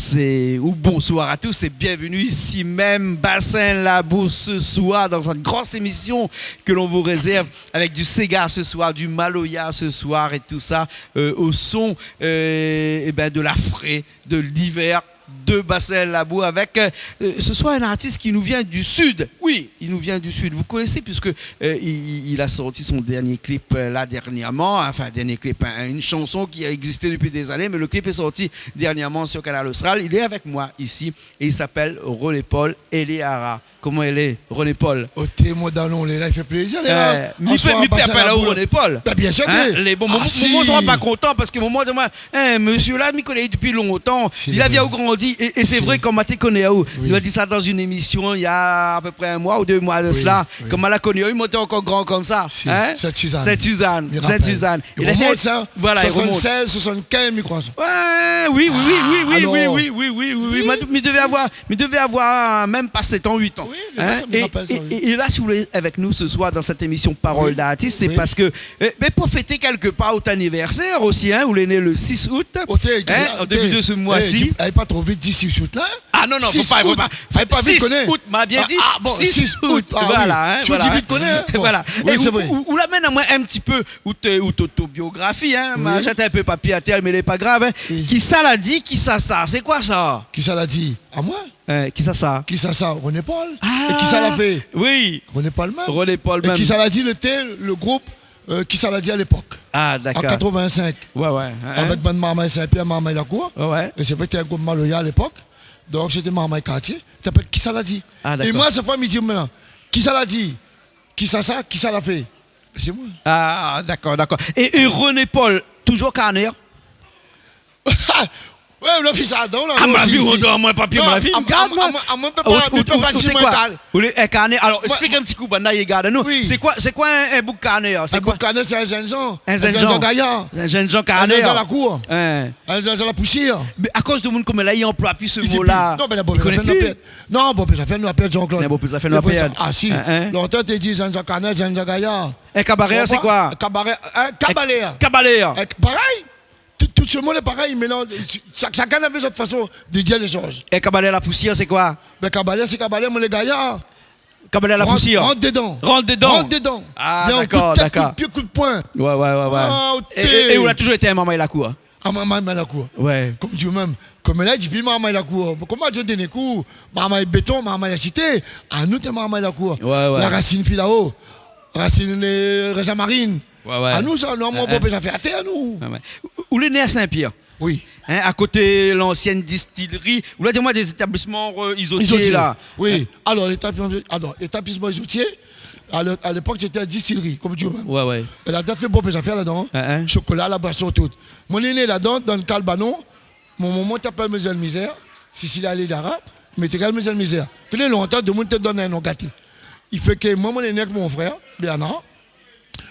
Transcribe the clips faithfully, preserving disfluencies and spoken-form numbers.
C'est, ou bonsoir à tous et bienvenue ici même, Bassin Labou, ce soir, dans cette grosse émission que l'on vous réserve avec du séga ce soir, du maloya ce soir et tout ça, euh, au son, euh, eh ben, de la fraî, de l'hiver, de Bassin Labou avec, euh, ce soir un artiste qui nous vient du sud. Oui, il nous vient du sud. Vous connaissez puisque, euh, il, il a sorti son dernier clip, euh, là dernièrement, enfin dernier clip, hein, une chanson qui a existé depuis des années, mais le clip est sorti dernièrement sur Kanal Austral. Il est avec moi ici et il s'appelle René Paul Eliara. Koman i lé, René Paul ? Oté, mon dalon, lé la, i fé plézir, lé la. Eh, mi pé, mi pé apèl aou René Paul. Bin, bien sûr ke... Lé bon, mon momon sra pa kontan parske momon i di amoin, eh, mésyé la, mi koné dopi lontan. Li la vi aou grandi. É sé vré, kan ma té koné aou, nou la di sa dan in émisyon, néna apépré in moi ou dé moi de sela. Kan ma la koné aou, ou té ankor gran konmsa. Sint-Sizane. Sint-Sizane. Voilà, i romont. Soisant-sèz, soisant-kinz, mi kroi. Ouais, oui, oui. Ma, mi devé avoir, mi devé avoir mèm pa sèt an, uit an. Oui, mi rapèl sa, oui. É la, si ou lé avèk nou se soir dan sèt émisyon Parole d'artiste, sé parske, eh, bin, pou fété kèlkepar out anivèrsèr osi, hein, ou lé né le six août, hein, en début de ce mois-ci. Alé pa tro vit, di sis out la. Ah non, non, fo pa, fo pa. Alé pa vit, sis out, ma bien di. Ah bon, sis out. Voilà, hein. Si ou di vit, koné, hein. Bon. Voilà. Oui, sé vré. É ou, ou, ou la amenn amoin in ti pé out, out otobiografi, hein. Ma jèt in pé papié atèr, mé lé pa grav, hein. Kisa la di, kisa sa, sé koi sa ? Kisa la di ? Amoin ? Eh, kisa sa ? Kisa sa ? René Paul. Ah. É kisa la fé ? Oui. René Paul mèm. René Paul mèm. É kisa la di, lété le group, euh, Kisa la di a lépok. Ah, dakor. An katrovin-sink. Ouais, ouais. Avèk bann marmay Sin-Pièr, marmay Lakour. Ouais, ouais. É sé vré, té in group maloya a lépok. Donk sété marmay kartié. Té i apèl Kisa la di. Ah, dakor. É moin, shak foi mi di, mé la, kisa la di ? Kisa sa ? Kisa la fé ? Sé moin. Ah, dakor, dakor. É, é René Paul, toujour karnèr ? Ouais, ou la fé sa adan la. Ah, ma vi, ou dan mon papié, ma vi, gard amoin. Amoin, mi pé pa, mi pé pa di moin kal. Ou lé in karnèr. Alor, esplik in ti kou, banna i gard anou. Oui. Sé koi, sé koi in, in boug karnèr ? In boug karnèr, sé in zènn jan. In zènn jan gayar. In zènn jan karnèr. In zènn jan lakour. Hein. In zènn jan la pousièr. Mé akoz demoun koméla i anploi pi se mo-la. Non, mé la, bon, i koné pi. Non, bon, sa fé nou la pèrd, Jean-Claude. Non, bon, sa fé nou la pèrd. Ah si. Lontan té i di zènn jan karnèr, zènn jan gayar. In kabarèr, sé koi ? Kabarèr, in kabalèr. Kabalèr. Parèy. Tout, tout se mo lé parèy, mé non, shak, shakinn lavé son fason de dir lé shoz. É kabalèr la pousièr, sé koi ? Bin, kabalèr, sé kabalèr, moin lé gayar. Kabalèr la pousièr. Rant dedan. Rant dedan. Rant dedan. Ah, dakor, dakor. Vien, kout tèt, kout pié, kout poin. Ouais, ouais, ouais, ouais. Ah, oté. É, é, é ou la toujour été in marmay lakour ? Ah, marmay lakour. Ouais. Kom di mèm. Koméla, dopi marmay lakour. Koman di, dernié kou, marmay béton, marmay la sité. Anou té marmay lakour. Ouais, ouais. La rasine filao. Rasine, euh, rézin marine. Ouais, ouais. Anou sa, nou, amoin, bon, pé sa fé atèr, anou. Ouais, ouais. Ou, ou lé né a Sin-Pièr. Oui. Hein, a koté lansièn distilri. Ou la di amoin dé zétablisman, euh, izotié la. Izotié. Oui. Alor, létablisman, alor, létablisman izotié, a lé-, a lépok, sété in distilri, kom di mèm. Ouais, ouais. É ladan té i fé bonpé zafèr ladan, hein. Hein, hein. Shokola, la boison, tout. Moin lé né ladan, dan kal banon. Mon momon té i apèl Mézèl Mizèr, Cécilia Lédara, mé té i apèl Mézèl Mizèr. Koné lontan, demoun té i donn in non gaté. I fé ke moin, moin lé né avèk mon frèr, Bernard.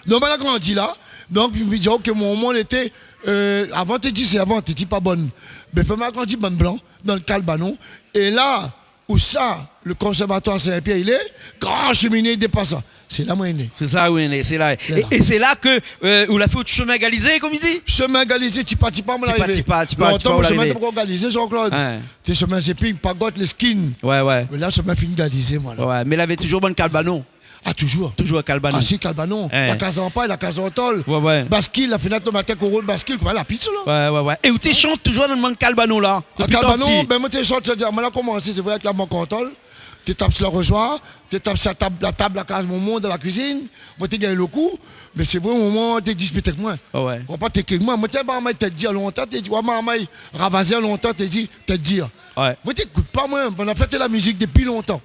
Donk, moin la grandi la. Donk, mi vé dir ke mon momon lété, euh, avan té di sèrvant, té di pa bone. Bin, fé moin la grandi bann blan, dan kal banon. É la, ousa le konsèrvatoir Sin-Pièr i lé, gran sheminé i dépass. Sé la moin lé né. Sé sa, oui, sé la. Sé la. É, é sé la ke, euh, ou la fé out shomin galizé, kom i di ? Shomin galizé, tipa, tipa, moin la rivé. Tipa, tipa, tipa, ou la rivé. Lontan, mon shomin té pankor galizé, Jean-Claude. Hein. Té shomin zéping, pagot, lé skin. Ouais, ouais. Mé la, shomin fine galizé, moin la. Ouais, ouais. Mé lavé toujour bann kal banon. Ah, toujour. Toujour kal banon. Ah si, kal banon. Hein. La kaz an pay, la kaz an tol. Ouais, ouais. Baskil, la fenèt, lo matin, koron, baskil, koman la pit la. Ouais, ouais, ouais. É ou té shant toujour dan bann kal banon la, dopi tan pti ? Bin, moin té shant, sétadir, moin la komansé, sé vré, avèk la mank an tol. Té tap si la rozoir, té tap si la tab, la tab la kaz momon, dan la kuizine. Moin té gingn lo kou, mé sé vré, momon té dispit avèk moin. Ah ouais. Ou konpran, té kri avèk moin. Moin té marmay tèt dir lontan, té di, ouais, marmay ravazèr lontan, té di tèt dir. Ouais. Moin té ékout pa, moin, moin la fé la mizik dopi lontan.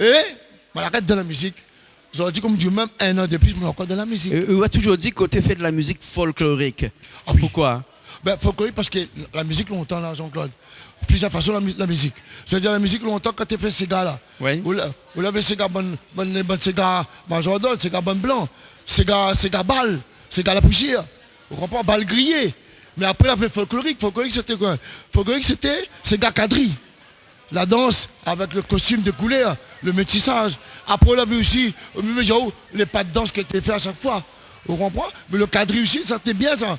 É moin la arèt dan la mizik. Zordi, kom di mèm, in an de plis, moin lé ankor dan la mizik. É, é ou la toujour di ke ou té fé de la mizik folklorik. Ah oui. Poukoi ? Bin, folklorik parske la mizik lontan la, Jean-Claude, plizièr fason la mi-, la mizik. Sétadir la mizik lontan, kan té fé séga la, oui, ou la, ou lavé séga bann, bann, bann séga mazordom, séga bann blan, séga, séga bal, séga la pousièr. Ou konpran, bal griyé. Mé apré, lavé folklorik. Folklorik, sété koi ? Folklorik, sété séga kadri. La dans avèk le kostim de koulèr, le métisaz. Apré, ou lavé osi, ou lavé, lé pa de dans ki té fé a shak foi. Ou konpran ? Mé le kadri osi, sa té bien, sa.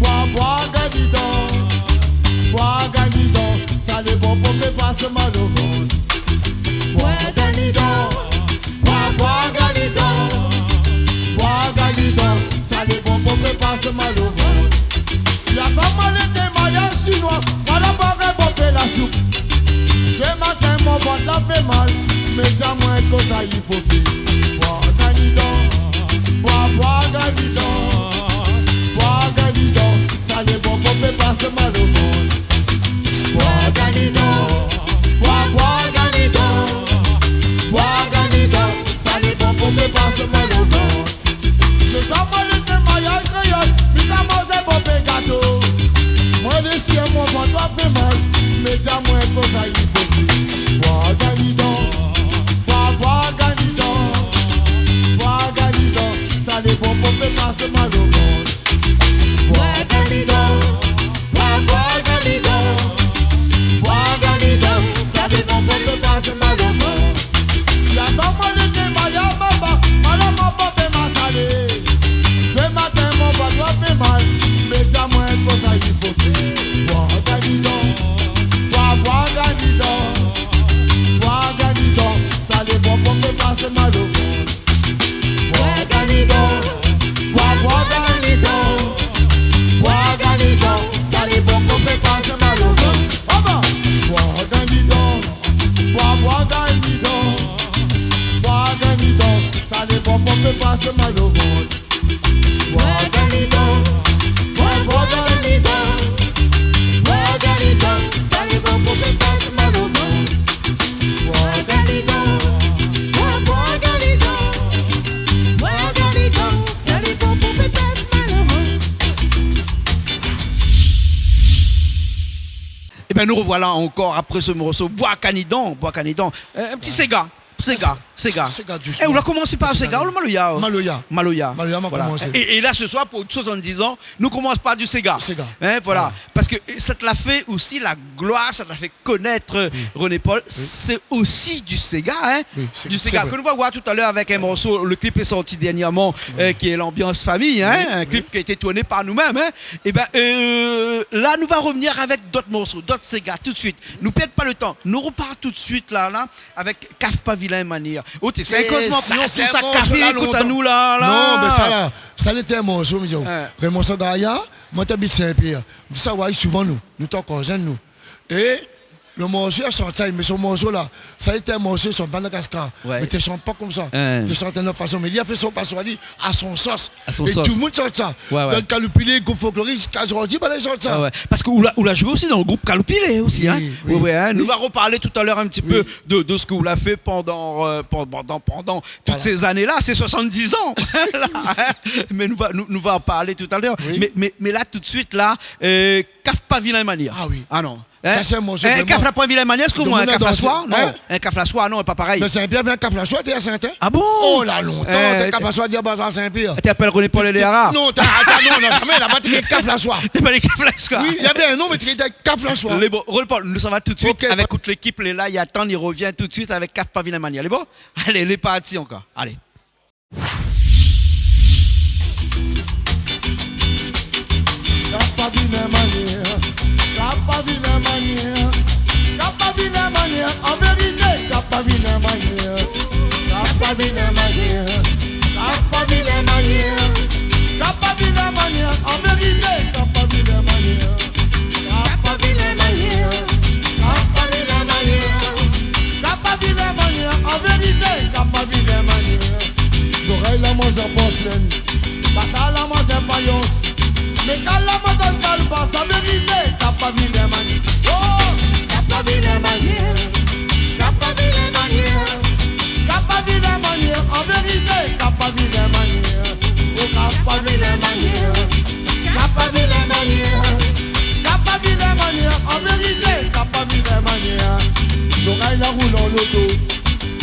Boi, boi, ganidan. Boi, ganidan. Sa lé bon pou fé pas mal o vant. Boi, ganidan. Boi, boi, ganidan. Boi, ganidan. Sa lé bon pou fé pas mal o vant. Ya sa malé té mayaz shinoi. Malé pa rèv bonpé la soup. Sé matin mon vant la fé mal. Mé di amoin kosa i fo fé. Boi, ganidan. Boi, boi, ganidan. Boi, ganidan. Sa lé bon pou fé pas mal o vant. Boi, ganidan. Boi, boi, ganidan. Boi, ganidan. Sa lé bon pou fé pas mal o vant. Sé sa malé té mayaz kréol. Mi sa manzé bonpé gato. Moin lé sien mon vant la fé mal. Mé di amoin kosa i fo fé. Boi, ganidan. Boi, boi, ganidan. Bin, nou revoilà ankor apré se morso, Boi Kanidan, Boi Kanidan. Euh, in ti séga, séga, séga. Séga dousman. Eh, ou la komansé par séga, séga, ou la maloya, oh. Maloya. Maloya. Maloya, ma komansé. Voilà. É, é la, se soir, pou soixante-dix an, nou komans par du séga. Séga. Hein, voilà. Voilà. Parske, euh, sa té la fé osi la gloir, sa té la fé konèt, euh, René Paul, sé osi du séga, hein. Oui, sé, du séga, sé vré. Ke nou va voir talèr avèk in morso, le clip lé sorti dernièrman, euh, ki lé L'ambiance famille, hein, in clip ki la été tourné par nou-mèm, hein. Ébin, euh, la, nou va revenir avèk dot morso, dot séga, tout de suite. Nou pèrd pa le tan. Nou repar tout de suite la, la, avèk Kaf pa vilin manièr. Oh, té, sé in kozman pou nou, sa, sé in morso kafé, la, ékout anou, la, la. Non, mé sa, la, sa, lété in morso, mi di aou. Hein. Raymond Sangaya, moin té abit Sin-Pièr. Nou té sa oir souvan, nou. Nou té ankor jenn, nou. É le morso, li shant sa, mé son morso la, sa lété in morso, son Madagascar. Ouais. Mé té shant pa konmsa. Hein. Té shant in not fason, mé li la fé son fason ali, a son sos. A son sos. É tout le moun shant sa. Ouais, ouais. Dan Kaloupilé, group folklorik, ziska zordi, bin, i shant sa. Ouais, ouais. Parske ou la, ou la joué osi dan le group Kaloupilé osi, hein. Oui, oui. Ouais, ouais, hein. Nou va reparlé talèr in ti pé de, de se ke ou la fé pandan, euh, pandan, pandan tout sé zané-la, sé soixante-dix an. La, hein. Mé nou va, nou, nou va parlé talèr. Oui. Mé, mé, mé la, tout de suite, la, euh, Kaf pa vilin manièr. Ah oui. Ah non. Hein ? Sa, sé in morso vréman. Kaf la poin vilin manièr, èske ou la dansé ? Hein ? In kaf la soir, non. In kaf la soir, non, pa parèy. Mé Sin-Pièr, in kaf la soir, té a Sintin. Ah bon ? Oh la, lontan, té kaf la soir, di a bazar Sin-Pièr. Té apèl René Paul é Léara ? Non, té, atann, non, non, zamé, laba, té kaf la soir. Té pa lé kaf la soir. Oui, navé in non, mé té kaf la soir. Lé bon, René Paul, nou sava tout de suite avèk tout lékip, lé la, i atann, i revien tout de suite avèk Kaf pa vilin manièr. Lé bon ? Alé, lé parti ankor. Alé. Kaf pa vilin manièr, Kaf pa vilin manièr, Kaf pa vilin manièr, an vérité, Kaf pa vilin manièr, Kaf pa vilin manièr, Kaf pa vilin manièr, Kaf pa vilin manièr, an vérité, Kaf pa vilin manièr. Kaf pa vilin manièr, Kaf pa vilin manièr, Kaf pa vilin manièr, an vérité, Kaf pa vilin manièr. Zorèy la manzèr porslèn, batar la manzèr fayans, mékal la manzèr kalbas, an vérité, Kaf pa vilin manièr. Oh, Kaf pa vilin manièr, Kaf pa vilin manièr, Kaf pa vilin manièr, an vérité, Kaf pa vilin manièr. Oh, Kaf pa vilin manièr. Kaf pa vilin manièr, Kaf pa vilin manièr, an vérité, Kaf pa vilin manièr. Zorèy la roul an loto,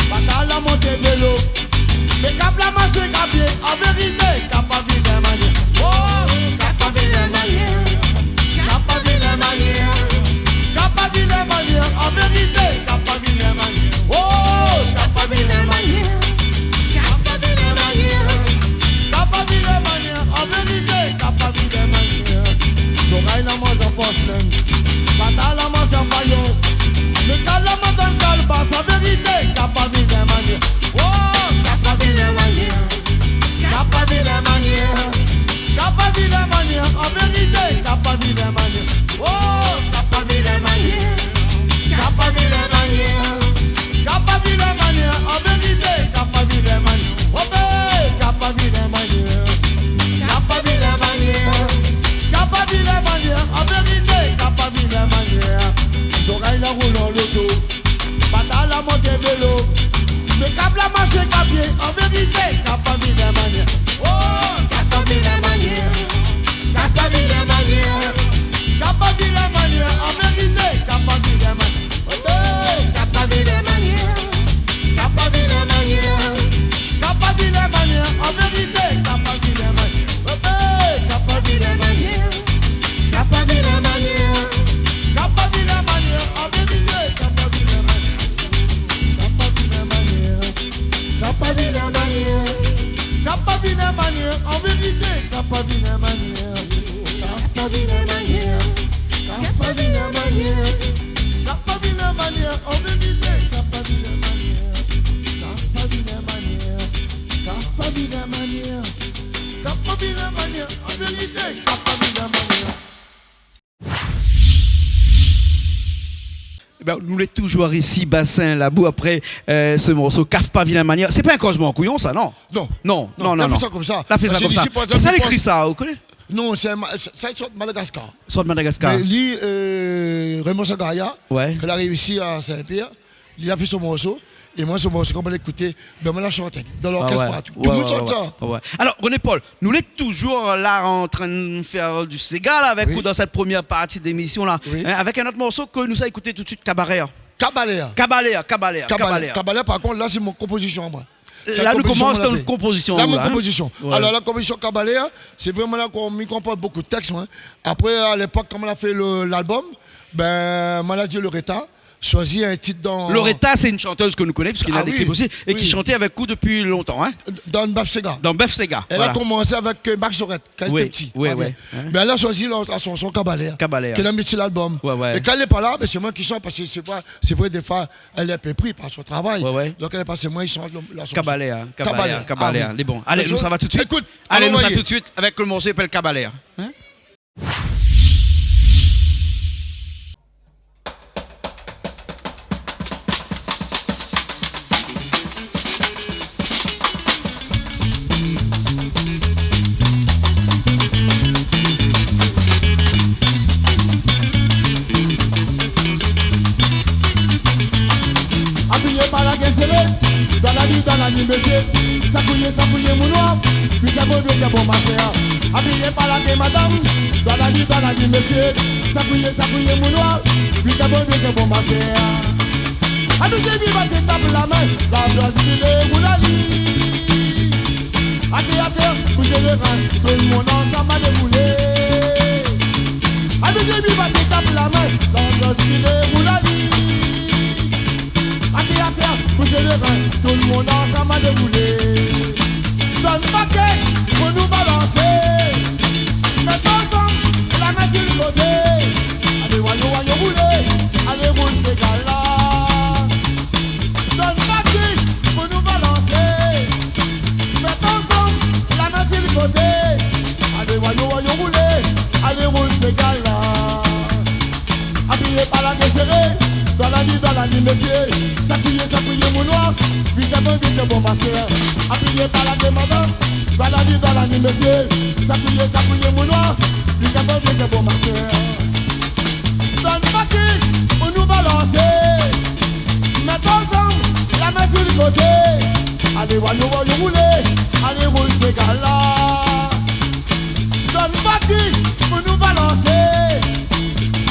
batar la monté vélo, mékal la mashé a pié, an vérité, Kaf pa vilin manièr. Oh, Kaf pa vilin manièr, Kaf pa vilin manièr, Kaf pa vilin manièr, an vérité, Kaf pa vilin manièr. Oh, Kaf pa vilin manièr, Kaf pa vilin manièr, Kaf pa vilin manièr, an vérité, Kaf pa vilin manièr. Zorèy la manzèr porslèn, batar la manzèr fayans, mékal la manzèr kalbas, an vérité, Kaf pa vilin manièr. Oh, Kaf pa vilin manièr, Kaf pa vilin manièr, Kaf pa vilin manièr, an vérité, Kaf pa vilin manièr. Oh, Kaf pa vilin manièr, Kaf pa vilin manièr, Kaf pa vilin manièr, an vérité, Kaf pa vilin manièr. Oh, bé, Kaf pa vilin manièr, Kaf pa vilin manièr, Kaf pa vilin manièr, an vérité, Kaf pa vilin manièr. Zorèy la roul an loto, batar la monté vélo, mékal la mashé a pié, an vérité, Kaf pa vilin manièr. Oh, Kaf pa vilin manièr, Kaf pa vilin manièr, Kaf pa vilin manièr, an vérité, Kaf pa vilin manièr. Oh, bé, Kaf pa vilin manièr, Kaf pa vilin manièr, Kaf pa vilin manièr, an vérité, Kaf pa vilin manièr. Oh, bé, Kaf pa vilin manièr, Kaf pa vilin manièr, Kaf pa vilin manièr, an vérité, Kaf pa vilin manièr. Kaf pa vilin manièr, Kaf pa vilin manièr, Kaf pa vilin manièr, an vérité, Kaf pa vilin manièr. Kaf pa vilin manièr, Kaf pa vilin manièr, Kaf pa vilin manièr, an vérité, Kaf pa vilin manièr. Kaf pa vilin manièr, Kaf pa vilin manièr, Kaf pa vilin manièr, an vérité, Kaf pa vilin manièr. Ébin, nou lé toujour isi, Bassin Labou, apré, euh, se morso Kaf pa vilin manièr. Sé pa in kozman kouyon, sa, non ? Non. Non, non, non, non. La fé sa konmsa. La fé sa konmsa. Parske isi, par égzanp, li pans... Kisa la ékri sa, ou koné ? Non, sé in ma-, sa, sa i sort Madagascar. Sort Madagascar. Mé li, euh, Raymond Sangaya, ke la réisi a Sin-Pièr, li la fé son morso. É moin, se morso, kan moin la ékouté, bin, moin la shanté. Dan lorkès, partou. Tout moun i shant sa. Ouais, ouais. Alor, René Paul, nou lé toujour la an trin de fèr du séga la avèk ou dan sèt promièr parti d'émision la. Oui. In, avèk in ot morso ke nou sa ékouté tout suit, Kabalèr. Kabalèr. Kabalèr, Kabalèr, Kabalèr. Kabalèr, par kont, la, sé mon konpozision, moin. La, nou komans dan konpozision, la, in. Sé la konpozision. Ouais. Alor, la konpozision Kabalèr, sé vréman la ke mi konpran bonpé de tèks, moin. Apré, a lépok, kan moin la fé le, lalbom, bin, moin la di Loretta, shoizi in tit dan... Loretta, sé in shantèz ke nou koné, parske li la dé klip osi, é ki shant avèk ou dopi lontan, in. Dan Bèf Séga. Dan Bèf Séga, voilà. Èl la komansé avèk, euh, Max Jaurette, kan li té pti. Oui, oui. Bin, èl la shoizi la, la shanson Kabalèr. Kabalèr. Ke la mèt si lalbom. Ouais, ouais. É kan èl lé pa la, bin, sé moin ki shant, parske sé pa, sé vré, défoi, èl lé in pé pri par son travay. Ouais, ouais. Donk, èl lé pa, sé moin ki shant la shanson. Kabalèr, in, Kabalèr, Kabalèr. Kabalèr. Lé bon. Alé, nou sava tout suit. Ékout, alon nou sava tout suit avèk le morso i apèl Kabalèr. In ? Abiyé pa la gèr séré, dan la li, dan la li, mésyé. Sakouyé, sakouyé, mon noir, bien bon, bien bon, ma sèr. Abiyé pa la gèr madam, dan la li, dan la li, mésyé. Sakouyé, sakouyé, mon noir, bien bon, bien bon, ma sèr. Amizé, mi va té tap la min, lanbians i lé roulali. Atèr, atèr, bouzé lé rin, tout le moun ansanm alé roulé. Amizé, mi va té tap la min, lanbians i lé roulali. Atèr, atèr, bouzé lé rin, tout le moun ansanm alé roulé. Donn paké pou nou balansé. Mèt ansanm la min si le koté. Alé, wayo, wayo, roulé. Alé, roul séga la. Donn paké pou nou balansé. Mèt ansanm la min si le koté. Alé, wayo, wayo, roulé. Alé, roul séga la. Abiyé pa la gèr séré, dan la li, dan la li, mésyé. Sakouyé, sakouyé, mon noir, bien bon, bien bon, ma sèr. Abiyé pa la gèr madam, dan la li, dan la li, mésyé. Sakouyé, sakouyé, mon noir, bien bon, bien bon, ma sèr. Donn paké pou nou balansé. Mèt ansanm la min si le koté. Alé, wayo, wayo, roulé. Alé, roul séga la. Donn paké pou nou balansé.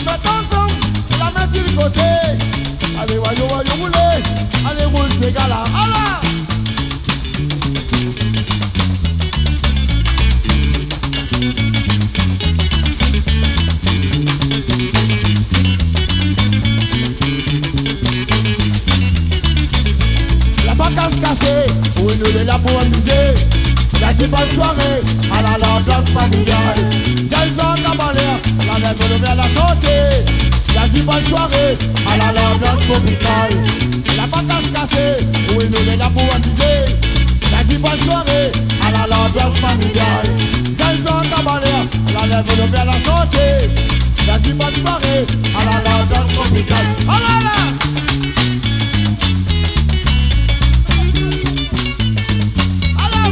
Mèt ansanm la min si le koté. Alé, wayo, wayo, roulé. Alé, roul séga la. Ala! La bakash kasé, oui, nou lé la pou amizé. La di bonn soiré, ala lanbians familial. Zèl zan kabalèr, la lèv lo vèr, la shanté. La di bonn soiré, ala lanbians tropikal. La bakash kasé, oui, nou lé la pou amizé. La di bonn soiré, ala lanbians familial. Zèl zan kabalèr, la lèv lo vèr, la shanté. La di bonn soiré, ala lanbians tropikal. Ala la! Ala!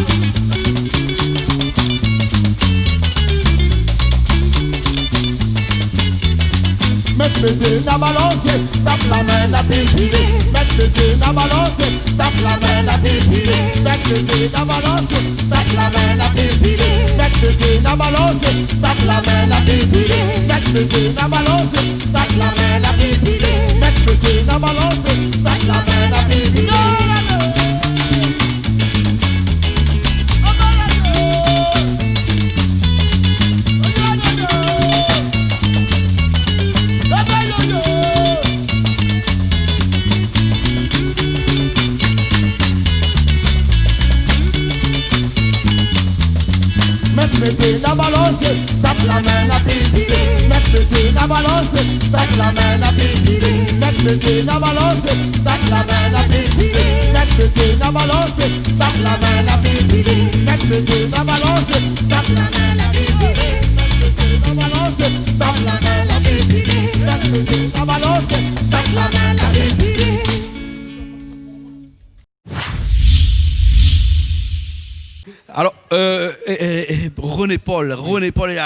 Mèt le dé na balansé, tap la min, la pil pilé. Mèt le dé na balansé, tap la min, la pil pilé. Mèt le dé na balansé, tap la min, la pil pilé. Mèt le dé na balansé, tap la min, la pil pilé. Mèt le dé na balansé, tap la min, la pil pilé. Mèt le dé na balansé, tap la min, la pil pilé. Mèt le dé na balansé, tap la min, la pil pilé. Mèt le dé na balansé, tap la min, la pil pilé. Mèt le dé na balansé, tap la min, la pil pilé. Mèt le dé na balansé, tap la min, la pil pilé. Mèt le dé na balansé, tap la min, la pil pilé. Mèt le dé na balansé, tap la min, la pil pilé. Mèt le dé na balansé, tap la min, la pil pilé. Alor, euh, eh, eh, eh, René Paul, René Paul,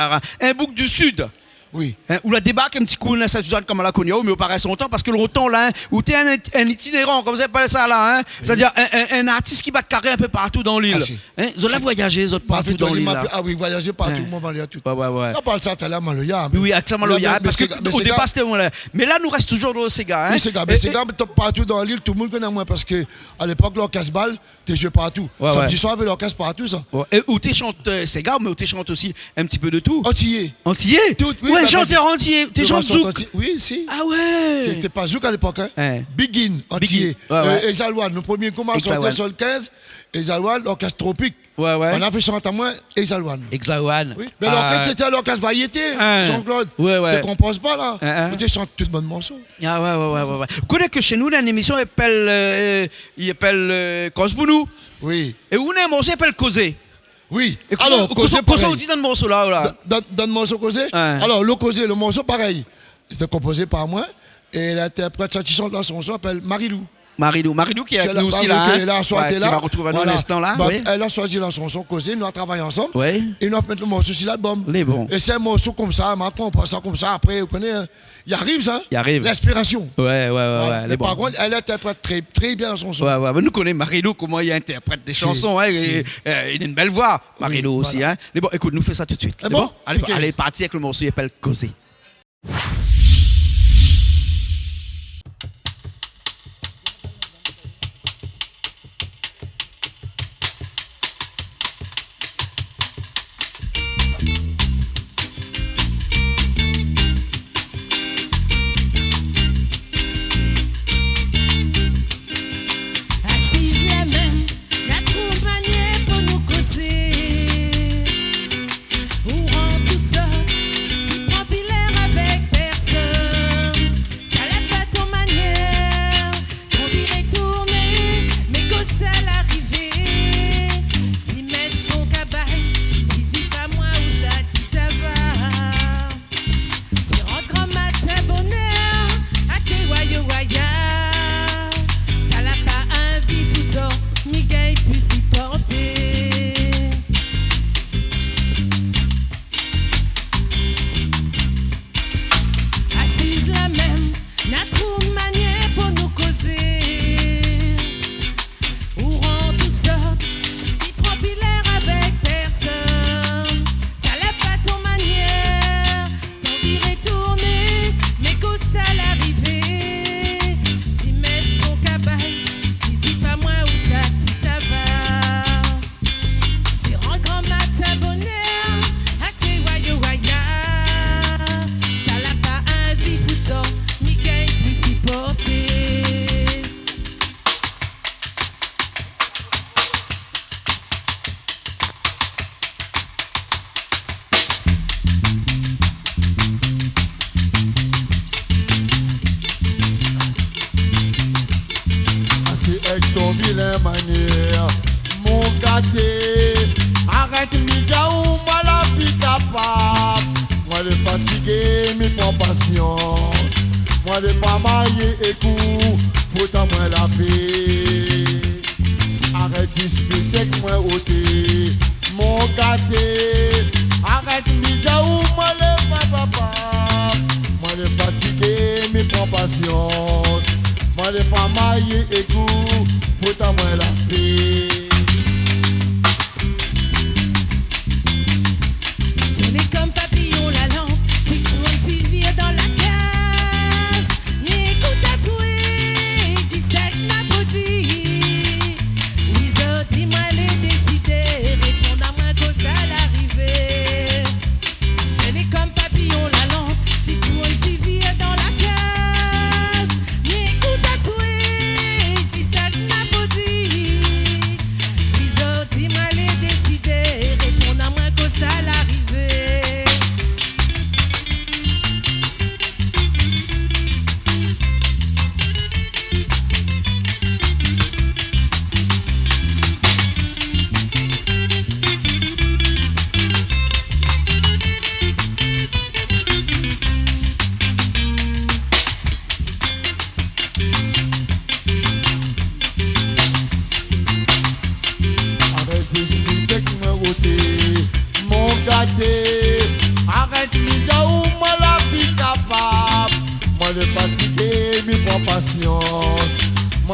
in boug du Sud. Oui. Hein, ou la débark in ti kou la Sint-Sizane konm la koni aou, mé ou paré lontan, parske lontan la, hein, ou té in, in itinéran, konm zot i apèl sa la, hein. Oui. Sétadir in, in, in artis ki bat karé in pé partou dan lil. Ah, si. Hein, zot la voyazé, zot, partou dan lil la. Ma fé tourné, ma fé, ah oui, voyazé partou, hein, moin, Maloya, tout. Ouais, ouais, ouais. La parl sa talèr, Maloya, hein. Oui, oui, avèk sa, Maloya, mé, mé, parske mé o dépar séga, sété moin la. Mé la, nou rès touzour dan séga, hein. Oui, séga, mé é, séga, partou dan lil, tout moun i koné amoin, parske a lépok, lorkès Bal té i zoué partou. Ouais, ouais. Samdi soir, avèk lorkès partou, sa. Ouais. É ou té i shant, euh, séga, mé ou té i shant osi in ti pé de tout. Antiyé. Antiyé ? Tout, oui, ouais, bah, shantèr antiyé. Té i shant zouk. Antiyé. Oui, si. Ah ouais. Sété pa zouk a lépok, hein. Hein. Biguine, antiyé. Biguine. Ouais, ouais. Euh, Exalwan, lo promié group ma shanté, Exalwan. Sol kinz, Exalwan, lorkès Tropik. Ouais, ouais. Banna la fé shant amoin Exalwan. Exalwan. Oui. Mé lorkès, euh, té té lorkès variété, hein. Jean-Claude. Ouais, ouais. Té i konpoz pa la. Hein, hein. Té i shant tout bann morso. Ah ouais, ouais, ouais, ouais, ouais. Ou koné ke shé nou, néna in émision i apèl, euh, i apèl, euh, Koz pou nou. Oui. É ou néna in morso i apèl Kozé. Oui. É kosa, alor, kosa, Kozé, kosa parèy. Ou di dan morso la, la ? Dan, dan, dan morso Kozé ? Ouais. Alor, lo Kozé, lo morso, parèy. Sété konpozé par moin. É lintèrprèt, sèt ki shant la shanson, i apèl Marilou. Marilou. Marilou ki lé avèk nou osi la, hein. Sé la, Marilou ki lé la, aswar, ouais, té la. Ki va rotrouv anou in instan la, oui. Voilà. Donk, èl la shoizi la shanson Kozé, nou la travay ansanm. Ouais. É nou la fé mèt lo morso si lalbom. Lé bon. É sé in morso konmsa, ma konpoz sa konmsa, apré, ou koné, hein. I ariv sa, hein ? I ariv. Linspirasion. Ouais, ouais, ouais, ouais, lé bon. Voilà. Mé par kont, èl i intèrprèt trè, trè bien la shanson. Ouais, ouais, mé nou koné Marilou, koman i intèrprèt dé shanson, hein, si. É, euh, li na in bèl voi, Marilou osi, hein. Oui, voilà. Mé bon, ékout, nou fé sa tout suit. Lé bon ? Lé bon ? Alé, ok. Alé, parti avèk lo morso i apèl Kozé. Asiz la mèm, na tro manièr pou nou kozé. Ou rann tousèl, ti pran pi lèr avèk pèrsone. Sa la pa ton manièr, ton viré tourné, mé kosa la arivé. Ti mèt ton kabay, ti di pa moin ousa ti sava. Ti rant gran matin bonèr, aké wayo waya. Sa la pa anvi fout, mi gingn pi siporté. Asiz la mèm, na tro manièr pou nou kozé. Ou rann tousèl, ti pran pi lèr avèk pèrsone. Sa la pa ton manièr, ton viré tourné, mé kosa la arivé. Ti mèt ton kabay, ti di pa moin ousa ti sava. Ti rant gran matin bonèr, aké wayo waya. Sa la pa anvi fout, mi gingn pi siporté. Asi èk ton vilin manièr, mon gaté. Arèt, mi di aou, moin la pi kapab. Moin lé fatigé, mi pran pasians. Moin lé pa marié èk ou, fout amoin la pé. Arèt dispité èk moin, oté, mon gaté. Arèt, mi di aou, moin lé pa papa. Moin lé fatigé, mi pran pasians. Moin lé pa marié èk ou, fout amoin la pé. Tourné konm papiyon la lanp, ti tourn, ti vir dan la kaz. Mi ékout atoué, di sak ma po di. Wi, zordi moin lé désidé, réponn amoin kosa la arivé. Tourné konm papiyon la lanp, ti tourn, ti vir dan la kaz. Mi ékout atoué, di sak ma po di.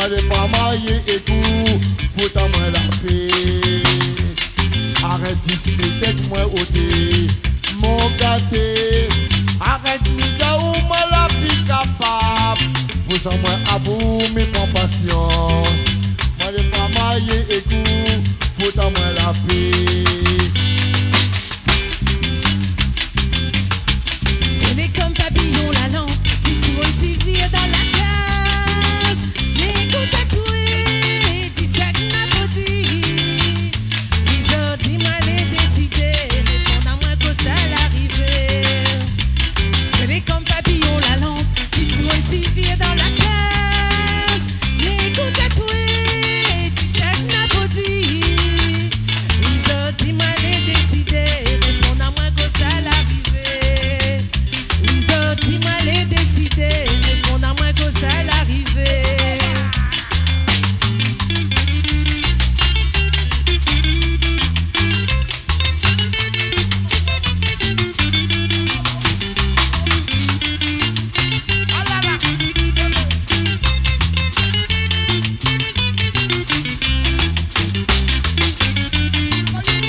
Alé pa marié ék ou, fout amoin la pé. Arèt diskité èk moin, oté mon gaté. Arèt migaou, moin la pi kapab. Pous amoin abou, mi pran pasians. Moin lé pa marié ék ou, fout amoin la pé. Télé konm papiyon lalanp, ti tourn, ti vir dan la kaz. Lékout atoué, di sak na pou di. Lizor di moin lé désidé, réponn amoin kosa la rivé. Télé konm papiyon lalanp, ti tourn, ti vir dan la kaz. Lékout atoué, di sak na pou di. Lizor di moin lé désidé, réponn amoin kosa la rivé. Lizor di moin lé désidé, réponn amoin kosa la rivé.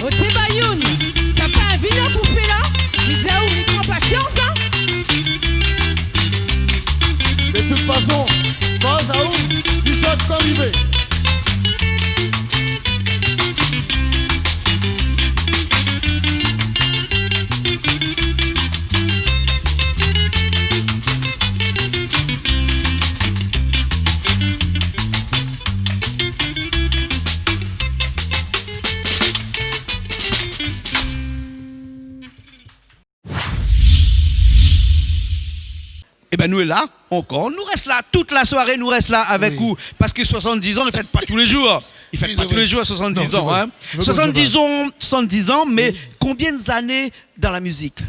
Oté Bayoun, sa pa vina pou fé la, mi di aou, mi pran pasians, in. De tout fason, baz aou, li sort kan li vé. Ében, nou lé la ankor. Nou rès la tout la soiré, nou rès la avèk ou. Parske soixante-dix an, i fèt pa tou lé zour. I fèt pa tou lé zour, soixante-dix an, in. Soixante-dix an, soixante-dix an, mé konbien zané dan la mizik ?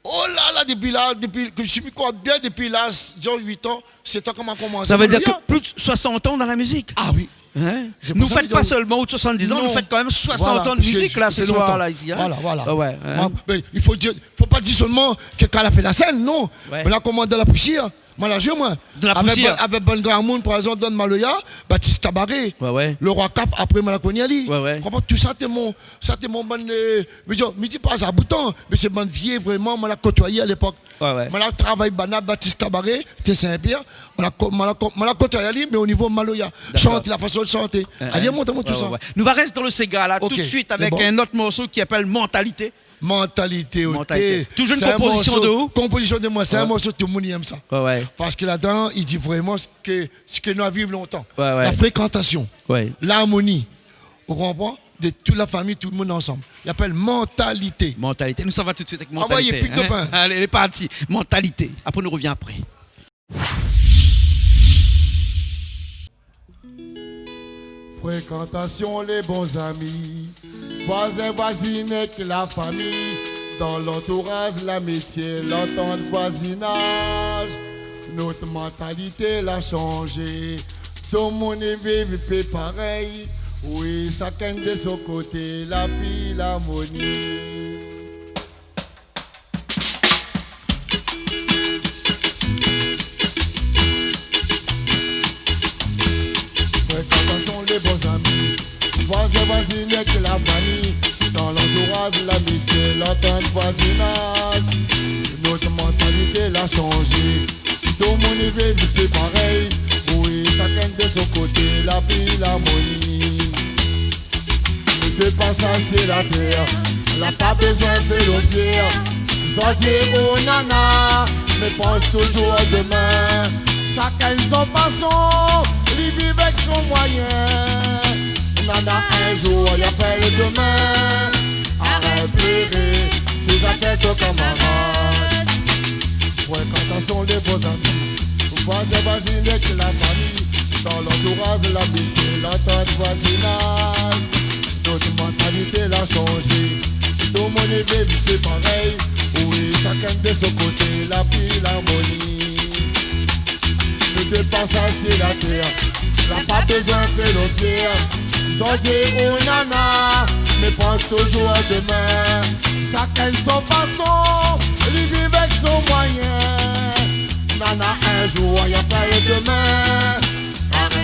Oh la la, dépi la, dépi ke mi kont bien, dépi laz de uit an, sèt an ke ma komansé. Sa vé dir ke plis de soixante an dan la mizik. Ah oui. In ? Nou fèt pa solman out soixante-dix an, nou fèt kan mèm soixante an de mizik la, se soir la, isi, in. Voilà, voilà. Mé i fo dir, fo pa dir solman ke kan la fé la sèn, non. Mé la komans dan la pousièr. Moin la zoué, moin. Dan la pousièr. Avèk bann gramoun, par égzanp, dan maloya, Batis Kabaré. Le Roi Kaf, apré moin la koni ali. Konpran, tout sa té mon, sa té mon bann, mi di, mi di pa sa boutan, mé sé bann vié vréman, moin la kotoiyé a lépok. Moin la travay banna, Batis Kabaré, té Sin-Pièr. Moin la ko-, moin la ko-, moin la kotoiyé ali, mé o nivo maloya. Dakor. Shant, la fason de shanté. Ali la mont amoin tout sa. Nou va rès dan le séga la, tout de suit avèk in ot morso ki apèl Mentalité. Mentalité, OK. Mentalité. Toujour in konpozision de ou ? Konpozision de moin, sé in morso tout demoun i èm sa. Parske ladan, i di vréman sak, sak nou la viv lontan. La frékantasion, larmoni, ou konpran ? De tout la fami, tout demoun ansanm. I apèl Mentalité. Mentalité. Nou sava tout de suit avèk Mentalité. Anvoy, pik de pin. Alé, lé parti. Mentalité. Apré, nou rovien apré. Frékantasion, lé bon zami, voizin, voizine èk la fami, dan lantouraz, lamizié, lantant, voizinaz. Nout mantalité la shanzé, tout demoun i viv pi parèy. Wi, shakinn de son koté, la pé, larmoni. Frékantasion, lé bon zami, voizin, voizine èk la fami, dan lantouraz, lamizié, lantant, voizinaz. Nout mantalité la shanzé, tout demoun i viv pi parèy. Wi, shakinn de son koté, la pé, larmoni. Nou té pa sa si la tèr, la pa bézoin fé lo fièr. Zordi ou nana, mé pans toujour demin. Shakinn son fason, li viv èk son moiyin. Nana in zour, i apèl demin. Arèt pléré, sé zafèr ton kamarad. Frékantasion, lé bon zami, voizin, voizine èk la fami, dan lantouraz, lamizié, lantant, voizinaz. Nout mantalité la shanzé, tout demoun i viv pi parèy. Wi, shakinn de son koté, la pé, larmoni. Nou té pa sa si la tèr, la pa bézoin fé lo fièr. Zordi ou nana, mé pans toujour demin. Shakinn son fason, li viv èk son moiyin. Nana in zour, i apèl demin. Arèt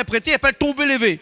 intèrprété, i apèl Tonbé Lévé.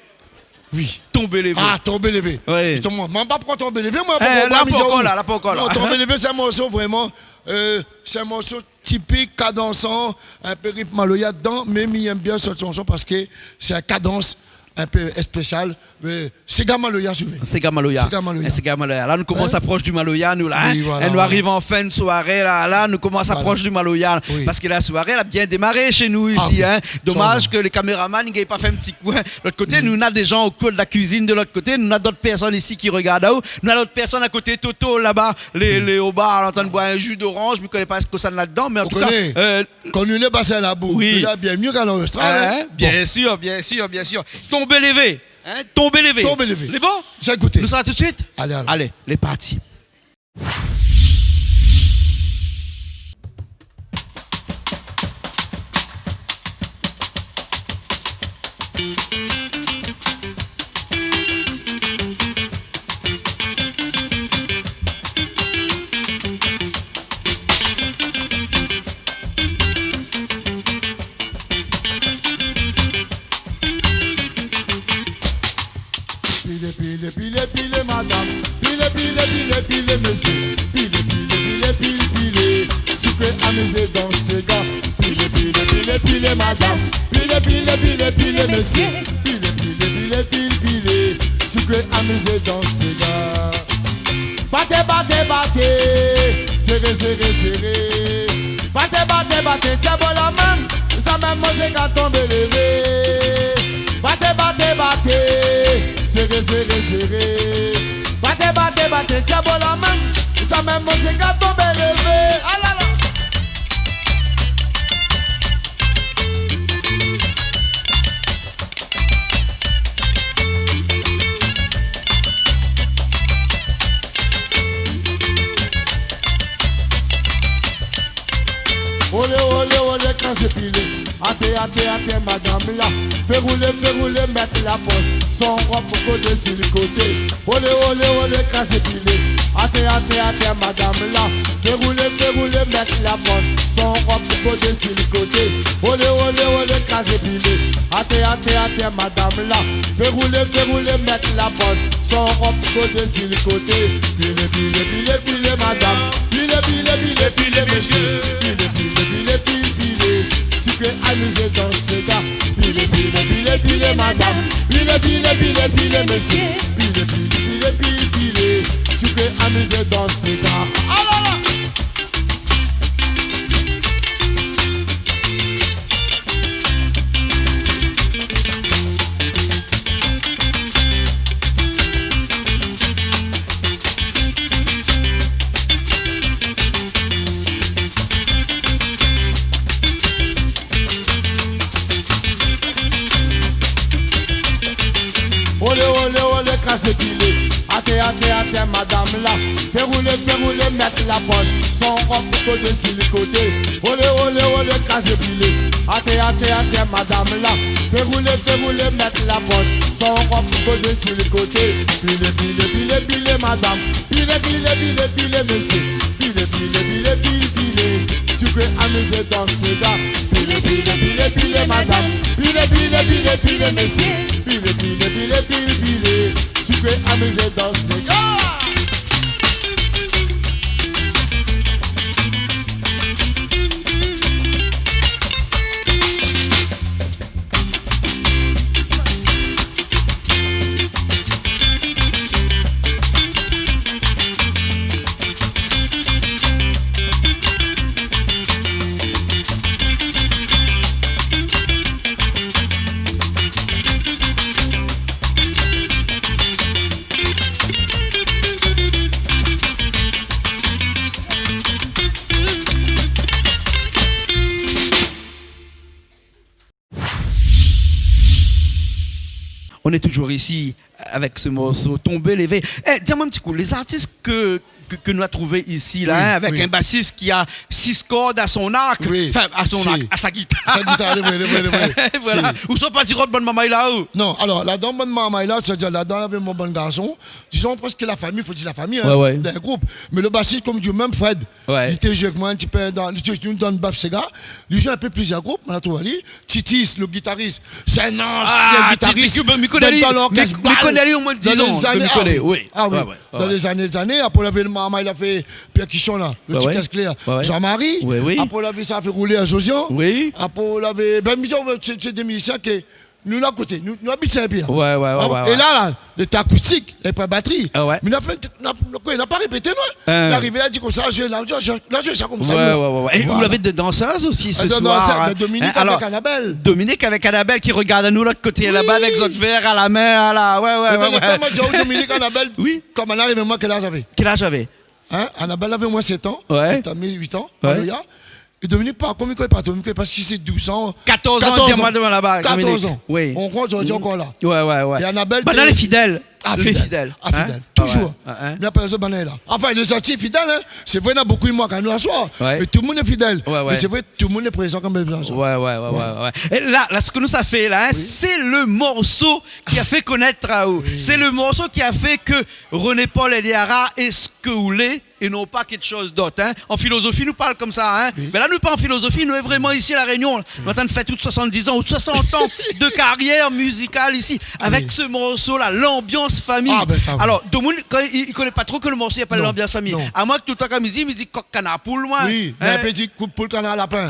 Oui. Tonbé Lévé. Ah, Tonbé Lévé. Oui. Zistoman, mwin pa pran Tonbé Lévé, mwin, pou konprann, la pankor la, la pankor la. Non, Tonbé Lévé, sé in morso vréman, euh, sé in morso tipik, kadansan, in pé ritm maloya dedan, mé mi èm bien sèt shanson parske sé in kadans in pé spésial. Mé séga maloya, si ou vé. Séga maloya. Séga maloya. É séga maloya. La nou komans aprosh di maloya, nou, la, hein. Oui, voilà, voilà. É nou ariv an fin de soiré, la, la nou komans aprosh di maloya. Oui. Parske la soiré la bien démaré shé nou isi, hein. Ah oui. Domaz ke lé kaméraman i gingn pa fé in ti kou, hein. Lot koté, nou, nou na dé jan o koin de la kuizine, de lot koté nou na dot pèrsone isi ki rogard aou. Nou na dot pèrsone a koté, Toto, laba, lé, lé o bar, lé antrin de boir in ji doranz, mi koné pa sak néna ladan, mé an tou ka, euh, kan nou lé basé la bou, oui, nou la bien myé k'an Ostrali, hein. Hein, bien sir, bien sir, bien sir. Tonbé Lévé, hein, Tonbé Lévé. Tonbé Lévé. Lé bon ? Sa ékout. Nou sava tout suit ? Alé, alon. Alé, lé parti. Pilé, pilé, pilé, pilé, madam. Pilé, pilé, pilé, pilé, mésyé. Pilé, pilé, pilé, pilé, pilé. Soukwé, amizé, dans, séga. Pilé, pilé, pilé, pilé, madam. Pilé, pilé, pilé, pilé, mésyé. Pilé, pilé, pilé, pilé, pilé. Soukwé, amizé, dans, séga. Baté, baté, baté, séré, séré, séré. Baté, baté, baté, tienbo la min, sa mèm moin sé ka tonbé lévé. Baté, baté, baté, séré, séré, séré. Baté, baté, baté, tienbo la min, sa mèm moin sé ka tonbé lévé. Alala. Olé, olé, olé, krazé pilé. Atèr, atèr, atèr, madam la. Fé roulé, fé roulé, mèt la pant. Son rob koté si lo koté. Olé, olé, olé, krazé pilé. Atèr, atèr, atèr, madam la. Fé roulé, fé roulé, mèt la pant. Son rob koté si lo koté. Olé, olé, olé, krazé pilé. Atèr, atèr, atèr, madam la. Fé roulé, fé roulé, mèt la pant. Son rob koté si lo koté. Pilé, pilé, pilé, pilé, madam. Pilé, pilé, pilé, pilé, mésyé. Pilé, pilé, pilé, pilé, pilé. Sikré, amizé, dans, séga. Pilé, pilé, pilé, pilé, madam. Pilé, pilé, pilé, pilé, mésyé. Pilé, pilé, pilé, pilé, pilé. Sikré, amizé, dans, séga. Ah la la. Olé, olé, olé, krazé pilé. Atèr, atèr, atèr, madam la. Fé roulé, fé roulé, mèt la pant. Son rob koté si lo koté. Olé, olé, olé, krazé pilé. Atèr, atèr, atèr, madam la. Fé roulé, fé roulé, mèt la pant. Son rob koté si lo koté. Pilé, pilé, pilé, pilé, madam. Pilé, pilé, pilé, pilé, mésyé. Pilé, pilé, pilé, pilé, pilé. Sikré, amizé, dans, séga. Pilé, pilé, pilé, pilé, madam. Pilé, pilé, pilé, pilé, mésyé. Pilé, pilé, pilé, pilé, pilé. Sikré, amizé, dans, séga. On est toujours ici avec ce morceau, Tombé Lévé. Eh, di amoin in ti kou, les artistes que, que, que nou la trouvé isi la, oui, hein, avec, oui, un bassiste qui a six cordes à son arc, oui, enfin, à son, si, arc, à sa guitare. Sa gitar, lé vré, lé vré, lé vré. Voilà. Si. Ou sa pa di rod bann marmay la, ou ? Non, alor, ladan bann marmay la, sétadir ladan avèk mon bann garson, dizon prèsk la fami, fo dir la fami, hein, ouais, ouais, dan in group. Mé lo bassiste, konm di, mèm Fred, ouais, li té zoué avèk moin in ti pé dan, li té zoué dan baf séga. Li zoué in pé plizièr group, moin la trouv ali. Titis, lo gitaris, sé in ansien gitaris. Ah, Titis, mi koné ali, dan, dan lorkès, mi, mi koné ali omoin dizan, mi koné, ah oui, oui, ah oui, ouais, ouais, dan lé zané, zané. Apré, lavé lo marmay, la fé pèrkision la, lo ti kas klèr. Ouais, ouais. Jean-Marie. Oui, oui. Apré, lavé sa fé roulé a Josian. Oui. Apré, lavé, bin, mi di, sé, sé dé mizisien ke nou la koté, nou, nou abit Sin-Pièr. Ouais, ouais, ouais, ah bon, ouais, é ouais. La, la, léta akoustik, é pa batri. Ah ouais. Mé la fé, la, la, koué, la pa répété, non ? Hein. Larivé, la di konmsa, zoué la, zoué, zoué, la zoué sa konmsa, ouais, non ? Ouais, ouais, ouais. É voilà. Ou lavé dé dansèz osi sé soir, hein. Ah, dé dansèz, bin, Dominique, hein, alor, avèk Annabelle. Dominique avèk Annabelle ki rogard anou lot koté laba, oui, avèk zot vèr a la min, a la, ouais, ouais, ouais, ouais. É bin, notaman, Dominique, Annabelle, oui, konm larivé, moin, kèl az avé ? Kèl az avé ? Hein, Annabelle lavé omoin sèt an, ouais, sèt an, mi uit an, ouais. Alléluia. É Dominique, par kont, mi koné pa, Dominique, mi koné pa si sé douz an. Katorz an, katorz an. Di amoin dovan laba, Dominique. Katorz an. Oui. On kont, zordi, ankor la. Ouais, ouais, ouais. É Annabelle, banna té lé fidèl. Ah, fidèl. Lé fidèl. Ah, fidèl. Hein ? Toultan. Ah ouais, hein, hein. Mé apré, lé zot banna la. Anfin, lé zantiy fidèl, hein. Sé vré, na bonpé i mank anou aswar. Ouais. Mé tout lo moun lé fidèl. Ouais, ouais. Mé sé vré, tout lo moun lé prézan konm bézoin. Ouais, ouais, ouais, ouais, ouais. É la, la, sak nou sa fé la, hein, oui, sé lo morso ki la fé konèt aou. Oui. Sé lo morso ki la fé ke René Paul Eliara, èske ou lé, é non pa kékshoz d'ot, hein. An filozofi, nou parl konmsa, hein. Oui. Mé la, nou lé pa an filozofi, nou lé vréman isi La Rényon. Oui. Nou lé antrin fèt tout soisant-diz an ou soisant an de karyèr mizikal isi, avèk, oui, se morso-la, Lanbians Fami. Ah, bin, sa, oui. Alor, domoun, kan i, i koné pa tro ke lo morso i apèl, non, Lanbians Fami. Non. Amoin, toultan, kan mi di, mi di kok, kanar, poul, moin. Oui, hein. Mé in pé di kou d'poul, kanar, lapin.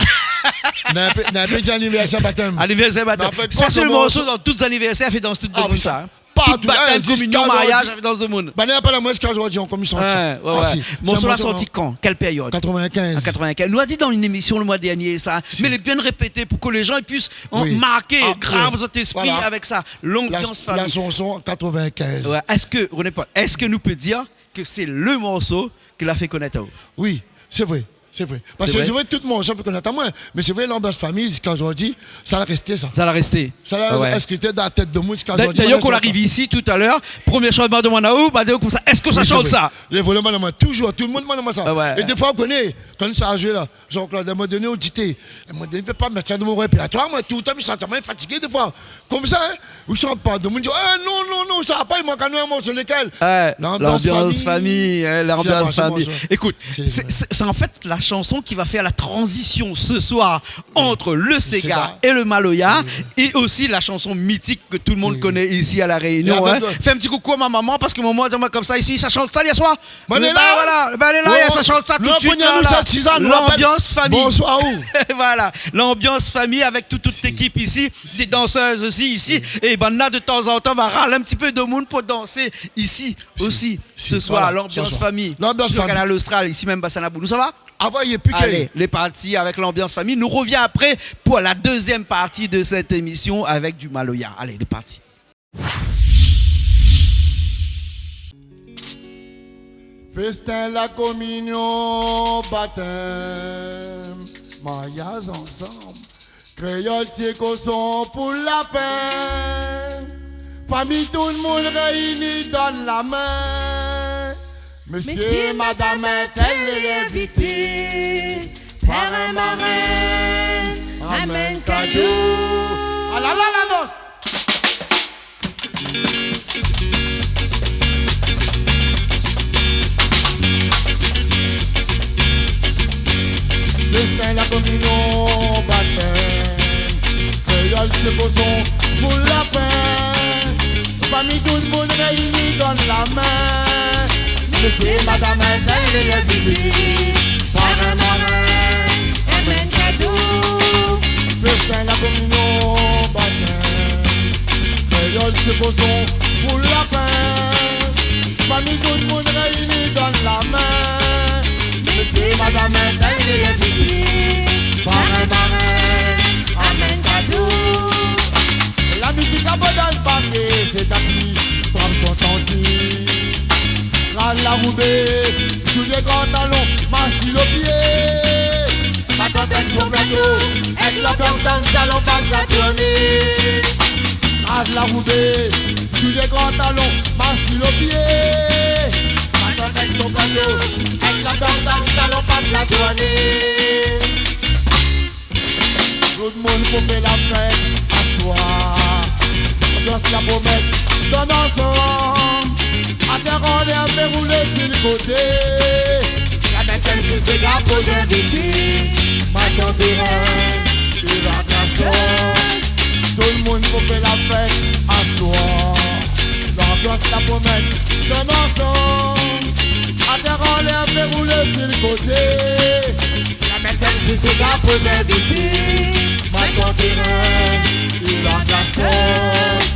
Mé in pé, mé in pé di anivèrsèr batèm. Anivèrsèr batèm. Mé an fèt, sa, sé lo morso dan tout zanivèrsèr, fé dans tout domoun, sa, hein. Ah, oui, sa. Partou, hein, ziska zordi. Tout batèm, kominion, mariaz, dans le monde. Banna i apèl amoin ziska zordi, an komision. Ouais, ouais, ouais. Ah, si. Morso-la la sorti kan ? Kèl périod ? Katrovin-kinz. An katrovin-kinz. Nou la di dan in émision lo moi dèrnié sa, si, mé lé bien répété pou ke lé jan i puis, oui, marké, ah, grav, oui, zot éspri, voilà, avèk sa. Lanbians Fami. La, la shanson katrovin-kinz. Ouais. Èske, René Paul, èske nou pé dir ke sé lo morso ki la fé konèt aou ? Oui, sé vré. Sé vré. Parske sé vré, tout moun i koné amoin, mé sé vré, lanbians fami, ziska zordi, sa la rèsté, sa. Sa la rèsté. Sa la rèsté dan la tèt domoun ziska zordi. D'ayèr, kan nou ariv isi talèr, promié shoz ma domann aou, ma di aou konmsa, èske sa i shant sa ? Lé volé, madam, touzour, tout domoun i domann amoin sa. É défoi, ou koné, kan sa i zoué la, Jean-Claude, a in moman doné, ou di, té, a in moman doné, mi pé pa mèt sa dan mon répèrtoir, moin, toultan mi santi amoin fatigé défoi. Konmsa, in, ou shant pa, domoun i di, é, non, non, non, sa va pa, i mank anou in morso, lékèl ? Lanbians fami, in, lanbians fami. Ékout, sé, sé, sé an fèt la shanson ki va fèr la tranzision se soir ant le séga é le maloya, é osi la shanson mitik ke tout domoun i koné isi La Rényon, in. Fé in ti koukou a mon momon, parske momon la di amoin konmsa isi, sa i shant sa yèr soir. Bin, lé la, voilà. Bin, lé la, sa i shant sa tout suit, la. Lanbians fami. Bonsoir. Voilà, lanbians fami avèk tout, tout lékip isi, dé dansèz osi isi. É bin, la, de tanzantan, va ral in ti pé domoun pou dansé isi osi se soir. Voilà, lanbians fami. Lanbians fami. Sur Kanal Austral, isi mèm, Bassin Labour. Nou sava ? Alé, lé parti avèk lanbians fami. Nou rovien apré pou la dézièm parti de sèt émision avèk du maloya. Alé, lé parti. Fèstin, la kominion, batèm, mariaz ansanm, kréol, tié koson pou lapin. Fami, tout domoun réini, donn la min. Mésié, madam, intèl lé invité. Parin, marèn, amenn kado. Alala, la dans. Fèstin, la kominion, batèm, kréol, tié koson pou lapin. Fami, tout domoun réini, donn la min. Mésié, madam, intèl lé invité. Parin, marèn, amenn kado. Fèstin, la kominion, batèm, kréol, tié koson pou lapin. Fami, tout domoun réini, donn la min. Mésié, madam, intèl lé invité. Parin, marèn, amenn kado. La mizik a bord dan parké, sé tapi, trap son tanti. Kraz la roubé, soulié gran talon, masin o pié. Matant èk son plato, èk lanbians dan salon, pas la tourné. Kraz la roubé, soulié gran talon, masin o pié. Matant èk son plato, èk lanbians dan salon, pas la tourné. Tout domoun pou fé la fèt aswar. Lanbians la promèt, donn ansanm. Atèr anlèr, fé roulé si lo koté. La mèt sèn ti séga pou zinvité. Matant i rèv, i va la sos. Tout domoun pou fé la fèt aswar. Lanbians la promèt, donn ansanm. Atèr anlèr, fé roulé si lo koté. La mèt sèn ti séga pou zinvité. Matant i rèv, i va la sos.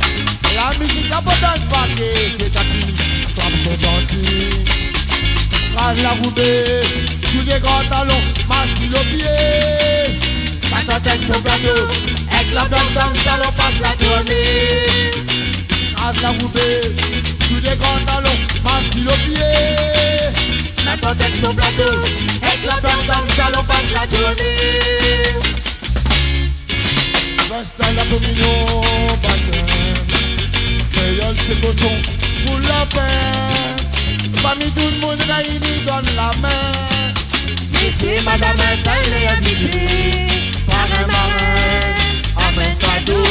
La mizik a bord dan parké, sé tapi, trap son tanti. Kraz la roubé, soulié gran talon, masin o pié. Matant èk son plato, èk lanbians dan salon, pas la tourné. Kraz la roubé, soulié gran talon, masin o pié. Matant èk son plato, èk lanbians dan salon, pas la tourné. Fèstin, la kominion, batèm, kréol, tié koson pou lapin. Fami, tout domoun réini, donn la min. Mésié, madam, intèl lé invité. Parin, marèn, amenn kado.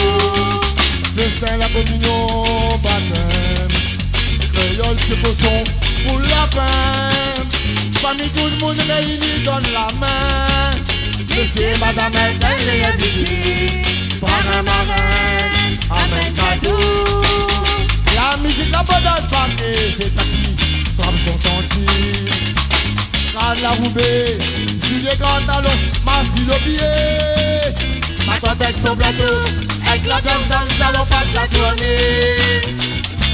Fèstin, la kominion, batèm, kréol, tié koson pou lapin. Fami, tout domoun réini, donn la min. Mésié, madam, intèl lé invité. Parin, marèn, amenn kado. La mizik a bord dan parké, sé tapi, trap son tanti. Kraz la roubé, soulié gran talon, masin o pié. Matant èk son plato, èk lanbians dan salon, pas la tourné.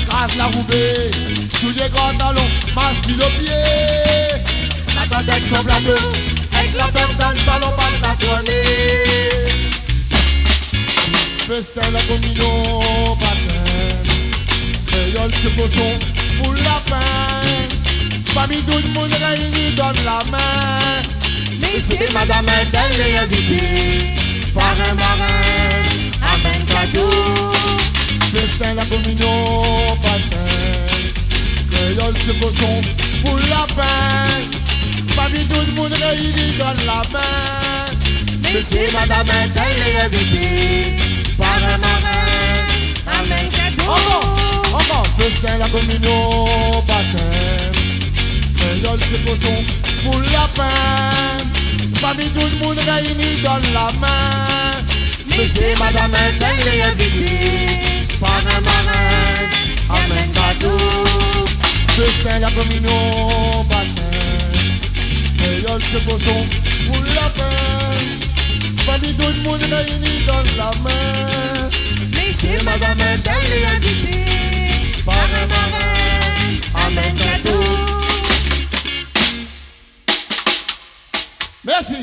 Kraz la roubé, soulié gran talon, masin o pié. Matant èk son plato, èk lanbians dan salon, pas la tourné. Fèstin, la kominion, batèm, kréol, tié koson pou lapin. Fami, tout domoun réini, donn la min. É sé madam Intèl lé invité par in marin, amenn kado. Festin, la kominion, batem, kréol, sé koson pou lapin. Famiy, tout moun réini, donn la min. Mésyé, madam Intèl lé invité par in marin, amenn kado. Ankor, ankor. Festin, la kominion, batem, kréol, sé koson pou lapin. Famiy, tout moun réini, donn la min. Mésyé, madam Intèl lé invité par in marin, amenn kado. Festin, la kominion, batem, kréol, sé koson pou lapin. Famiy, tout moun réini, donn la min. Mésyé, madam Intèl lé invité par in marin, amenn kado. Mèrsi.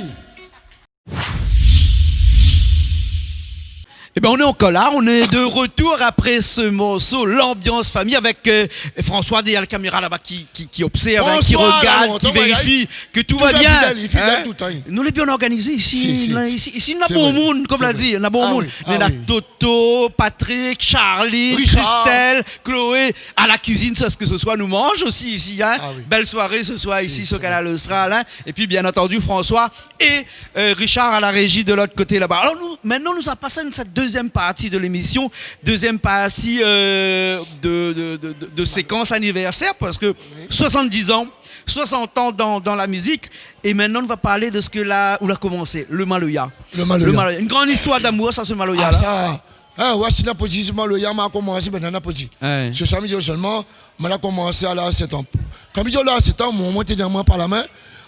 Eh ben, on est encore là, on est de retour après ce morceau, l'ambiance famille, avec, euh, François derrière la caméra là-bas qui, qui, qui observe, hein, qui regarde, qui vérifie que tout va bien, hein. Fidèl, fidèl tout le temps. Nou lé bien organizé isi, isi, na bonpé moun, konm la di, na bonpé moun. Ah oui, ah oui. Néna Toto, Patrick, Charlie, Richard, Christelle, Chloé, à la cuisine, ce que ce soit, nou manz osi isi, hein. Ah oui. Belle soirée ce soir ici sur Kanal Austral, hein. Et puis, bien entendu, François et, euh, Richard à la régie de l'autre côté là-bas. Alors, nou, maintenant, nou sa pas à cette deuxième partie de l'émission, deuxième partie, euh, de, de, de, de, de séquence anniversaire, parce que soixante-dix ans, soixante ans dans, dans la musique, et maintenant, on va parler de ce que la, ou la komansé, le maloya. Le maloya. Le maloya. Une grande histoire d'amour, ça, ce maloya-là. Ah, sa, hein, ouais, si na pou di, maloya, ma komansé, ben, na pou di. Ouais. Sé sa mi di sèlman, ma la komansé a laz sèt an. Kan mi di a laz sèt an, mon, mon té di amoin par la min,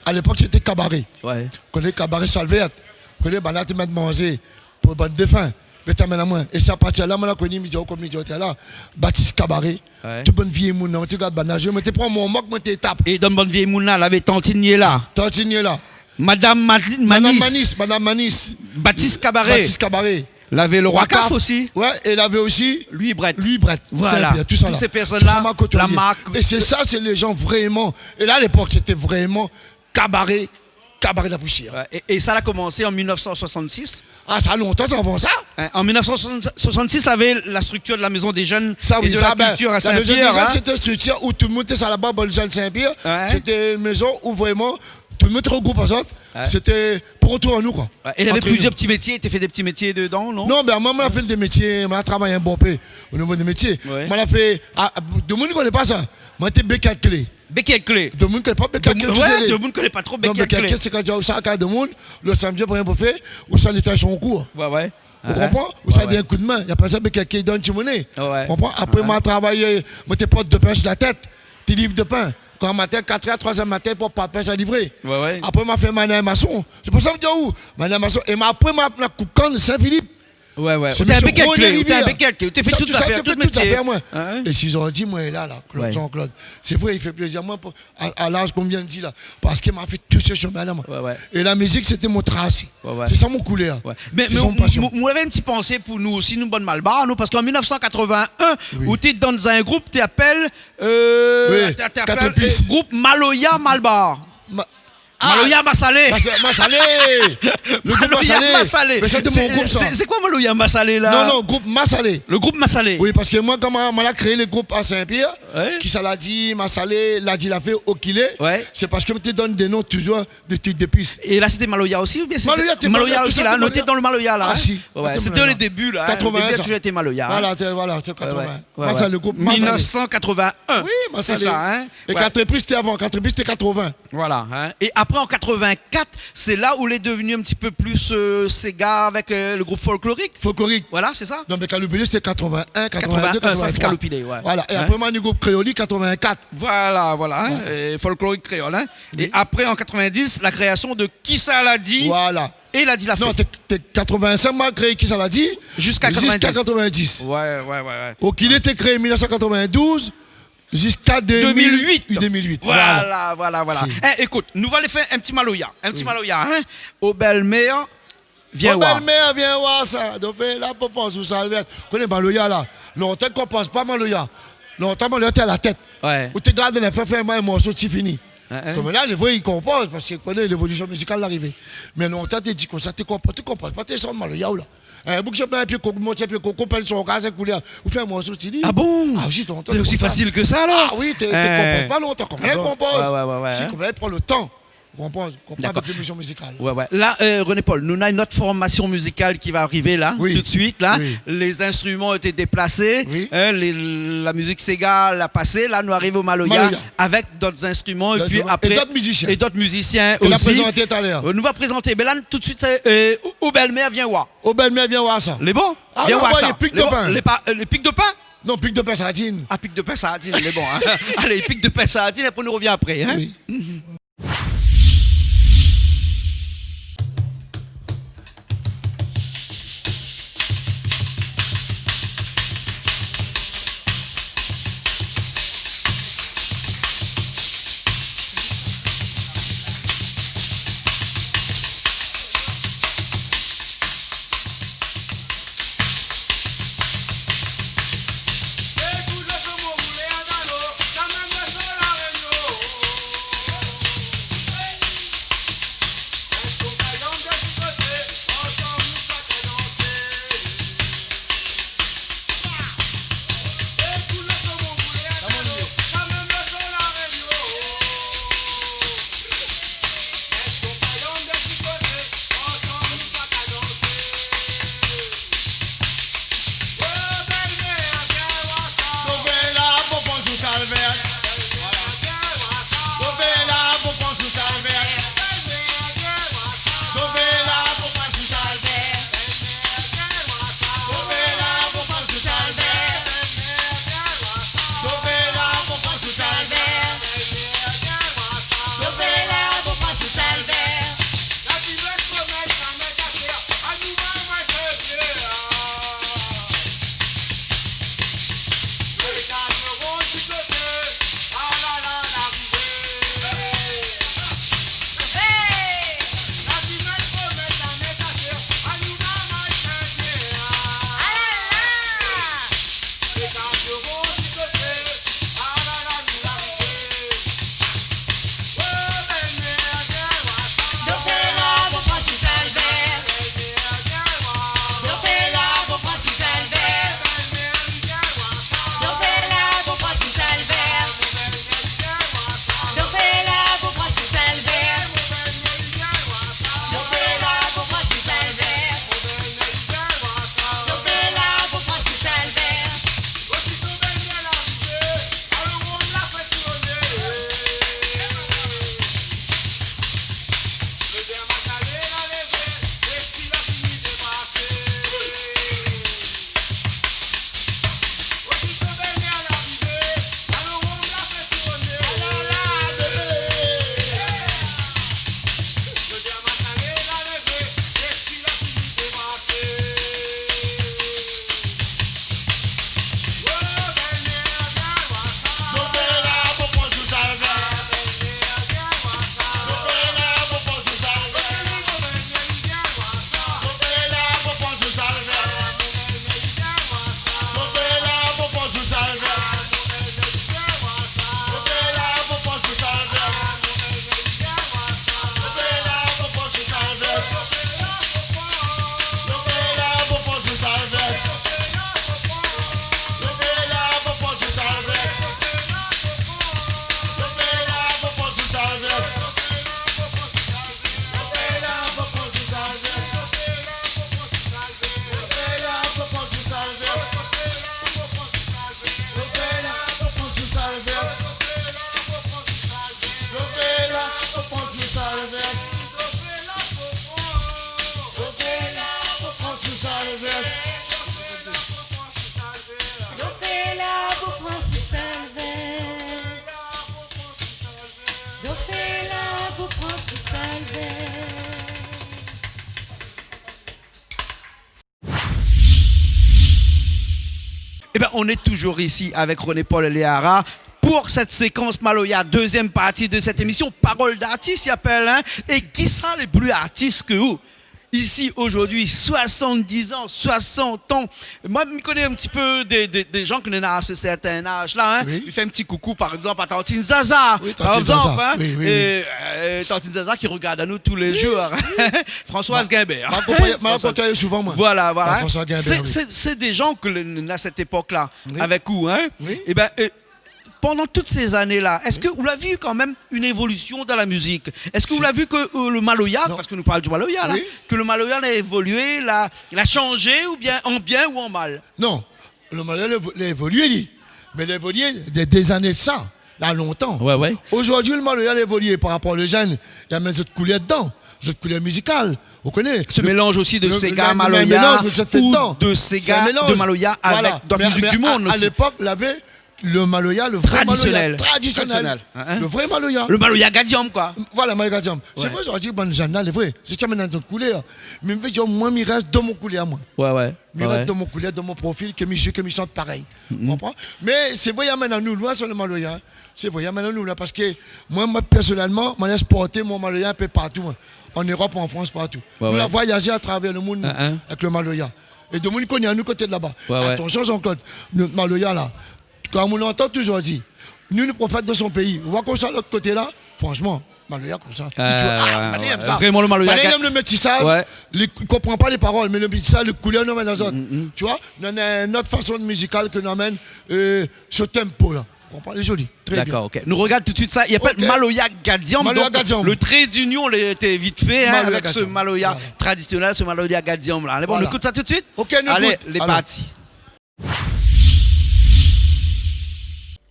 à l'époque, c'était cabaret. Ouais. Koné kabaré Salvert. Koné, banna té mèt manzé pou bann défin. Mé té amenn amoin. É sé a partir la, ma la koni, mi di, oh, konm mi di, té la, Batis Kabaré. Ouais. Tout bann vié moun, non, té gard banna zoué, moin té pran mon mok, moin té tap. É dan bann vié moun la, lavé Tantine Yéla. Tantine Yéla. Madam Mani-, Madam Manis. Manis, Madam Manis. Batis Kabaré. Batis Kabaré. Lavé le Roi Kaf osi. Ouais, é lavé osi Louis Brett. Louis Brett. Voilà. Saint-Pierre, tout sa la. Tout sé pèrsone-la, tout sa ma kotoyé. La mark. É sé sa, sé lé jan vréman. É la, a lépok, sété vréman kabaré, kabaré la pousièr. Ouais, é, é sa la komansé an mil neuf san soisant-sis. Ah, sa lontan, sa, avan sa. Hein, an mil neuf san soisant-sis, lavé la structure de la Maison des Jeunes et de la Culture à Saint-Pierre, hein. Sa, ben, la Maison des Jeunes, sété in structure ousa tout le moun té sa laba, bann jenn Saint-Pierre. Ouais. Sété in mézon ousa vréman tout le moun té regroup ansanm. Ouais. Sété pou retrouv anou, koi. Ouais, é lavé plizièr ti métié, té fé dé ti métié dedan, non ? Non, ben, moin, moin la fé dé métié, moin la travay in bonpé o nivo dé métié. Ouais. Moin la fé, ah, dé moun i koné pa sa. Moin té békèt klé. Békèt klé. Dé moun i koné pa békèt klé, tu sais, ouais, dé moun i koné pa tro békèt klé. Non, békèt klé, sé kan ou sa, kan dé moun, le samedi, apré in bofé, ou sa nétoy son kour. Ouais, ouais. Ou konpran ? Ou sa donn in koudmin. I apèl sa békèt klé, i donn ti moné. Ouais. Konpran ? Apré, moin la travay, euh, moin té port de pin si la tèt. Té liv de pin. Kan matin, katrèr, troi zèr matin, pou pa pèrsone livré. Ouais, ouais. Apré, ma fé manèr mason. Sé pou sa mi di aou, manèr mason. É ma, apré, ma, ma koup kann Saint-Philippe. Ouais, ouais. Sé mésyé René Rivière. Ou té in békèt klé, ou té in békèt klé, ou té fé tout zafèr, tout métié. Sa, tout zafèr, moin. Hein ? É si zot i di, moin, la, la, Claude Jean-Claude. Sé vré, i fé plézir amoin pou, a, a laz konm mi vien di la. Parske ma fé tout sé shomin la, moin. Ouais, ouais. É la mizik, sété mon trasé. Ouais, ouais. Sé sa mon koulèr. Ouais. Mé, mé ou, ou, ou lavé in ti pansé pou nou osi, nou bann malbar, nou, parske an mil neuf san katrevin-in, oui, ou té dan in group, té apèl, euh, oui, té, té apèl, Quatre Épices, euh, group Maloya Malbar. Ma-, ah, Maloya Masalé. Mas-, Masalé. Le group Maloya Masalé. Masalé. Mé sété mon group, sa. Sé, sé, sé koi Maloya Masalé, la ? Non, non, group Masalé. Le group Masalé. Oui, parske moin, kan moin, moin la kréé le group a Saint-Pierre, ouais, Kisa la di, Masalé, Ladi la fé, Okilé, ouais, sé parske moin té donn dé non touzour dé trik dépis. É la, sété maloya osi, oubien sété maloya, té maloya osi, la, nou té dan le maloya, la, hein ? Ah, si. Ouais, ouais, sété le début, la, hein. Katrevin, sa. Le début, té maloya, hein. Voilà, té, voilà, sé katrevin. Ouais, ouais, ouais. Maloya, le group Masalé. Mil neuf san katrevin-in. Oui, Masalé. Sé sa, hein ? É Quatre Épices, té avan. Quatre Épices, té katrevin. Voilà, hein. É apré, an katrevin-kat, sé la ou lé devenu in ti pé pli, euh, séga avèk, euh, le group Folklorique. Folklorique. Voilà, sé sa ? Non, mé Kaloupilé, sété katrevin-in, katrevin-dé, katrevin-troi. Katrevin-in, sa, sé Kaloupilé, ouais. Voilà. É apré, moin la ni group Kréoli, katrevin-kat. Voilà, voilà, hein, é Folklorique Kréol, hein. Oui. É apré, an katrevin-dis, la kréasion de Kisa la di. Voilà. É Ladi la fé. Non, té, té katrevin-sink, moin la kréé Kisa la di. Ziska katrevin-dis. Ziska katrevin-dis. Ouais, ouais, ouais, ouais. Okilé té kréé mil neuf san katrevin-douz, ziska dé mil, dé mil uit. Dé mil uit. Voilà, voilà, voilà. Si. Eh, ékout, nou va alé fé in ti maloya. In ti maloya, hein. Oui. O bèlmèr, vien oir. O bèlmèr, vien oir sa. Donk, fé la poponz ou salvèt. Koné maloya la. Lontan i konpoz pa maloya. Lontan, maloya té a la tèt. Ouais. Ou té gard la fin, fin, in morso, ti fini. Hein, hein. Koméla, lé vré, i konpoz, parske koné lévolision mizikal la arivé. Mé lontan, té di konmsa, té konpoz, té konpoz pa, té sort maloya ou la. In boug i sort in pié koko, mont in pié koko, pinn son kaz, in koulèr, ou fé in morso, ti li. Ah bon ? Ah oui, té osi fasil ke sa, alor ? Ah oui, té, té konpoz pa lontan, koméla i konpoz. Ouais, ouais, ouais, ouais. Si, koméla i pran lo tan. Ou konpran, konpran, avèk lévolision mizikal. Dakor. Ouais, ouais. La, euh, René Paul, nou néna in ot formasion mizikal ki va arivé la, tout suit la. Oui. Lé zinstriman lété déplasé, hein, lé, la mizik séga la pasé, la nou ariv o maloya avèk dot zinstriman, épi apré, é dot mizisien. É dot mizisien osi. Ke la prézanté talèr. Euh, nou va prézanté. Mé la, tout suit, euh, euh, O, O bèlmèr vien oir. O bèlmèr vien oir sa. Lé bon ? Ah, vien oir sa. Lé bon. Lé pik de pin. Lé pa, euh, lé pik de pin ? Non, pik de pin sardine. Ah, pik de pin sardine, lé bon, hein. Alé, pik de pin sardine, apré nou rovien apré, hein. Oui. Eh ben, on est toujours ici avec René Paul et Léara pour cette séquence Maloya, deuxième partie de cette émission, Parole d'artiste, i apèl, hein. É kisa lé pli artis ke ou ? Isi, zordi, soixante-dix an, soixante an. Moin, mi koné in ti pé dé, dé, dé jan ki néna se sèrtin az la, in. Oui. Mi fé in ti koukou, par égzanp, a Tantine Zaza, oui, par égzanp, in. Oui, oui, oui. É, eu, Tantine Zaza ki rogard anou tou lé zour. Françoise Guimbert. Ma, ma konpagn, ma konpagn souvan, moin. Voilà, voilà. Françoise Guimbert, sé, oui. Sé, sé dé jan ke le, na sèt épok la, oui, avèk ou, in. Oui. É bin, eu, pandan tout sé zané la, èske ou la vi kan mèm in évolision dan la mizik ? Èske ou la vi ke, eu, le maloya, non, parske nou parl du maloya la, oui, ke le maloya la évolié, la, la shanzé, oubien an bien ou an mal ? Non, le maloya la évo-, la évolié, li. Mé la évolié dé, dé zané de sa, la lontan. Ouais, ouais. Zordi, le maloya la évolié par rapor le zèn, i amèn zot koulèr dedan, zot koulèr mizikal. Ou koné ? Se mélanz osi de séga, maloya, ou de séga, de maloya avèk dot mizik du monn osi. Sé in mélanz. Voilà. Mé a, a, a lépok, lavé le maloya, le vré maloya tradisionèl. Tradisionèl. Tradisionèl. In, in. Le vré maloya. Le maloya gadianm, koi. Voilà, maloya gadianm. Sé vré, zordi, bann zèn la, lé vré. Zot i amèn in not koulèr. Mé mi vé dir, moin, mi rès dan mon koulèr, moin. Ouais, ouais. Mi rès dan mon koulèr, dan mon profil, ke mi zoué, ke mi shant parèy. Ou konpran ? Mé sé vré, i amèn anou loin, sa, le maloya. Sé vré, i amèn anou loin, parske moin, moin, pèrsonèlman, moin la èksporté mon maloya in pé partou, moin. An Érop, an Frans, partou. Ouais, ouais. Nou la voyazé atravèr le monn, nou, avèk le maloya. É demoun i koné anou koté de laba. Ouais, ouais. Atansion, Jean-Claude, nout maloya la, kom ou antann touzour di, nou, nou profèt dan son péi. Ou oi konmsa lot koté la, fransman, maloya konmsa. Eu, ouais, ouais. Banna i èm sa. Vréman, le maloya, banna i èm le métisaz, ouais, li, i konpran pa lé parol, mé le métisaz, le koulèr nou amèn azot. Mm, mm. Tu vois, nou néna in not fason mizikal ke nou amèn, eu, se tempo la. Ou konpran ? Lé zoli. Très bien. Dakor, ok. Nou rogard tout de suit sa. I apèl Maloya Gadianm. Maloya Gadianm. Donk, le tré d'union, lété vit fé, in, avèk se maloya tradisionèl, se maloya gadianm la. Voilà. Alé, bon, nou ékout sa tout de suit ? Ok, nou ékout. Alé, lé parti.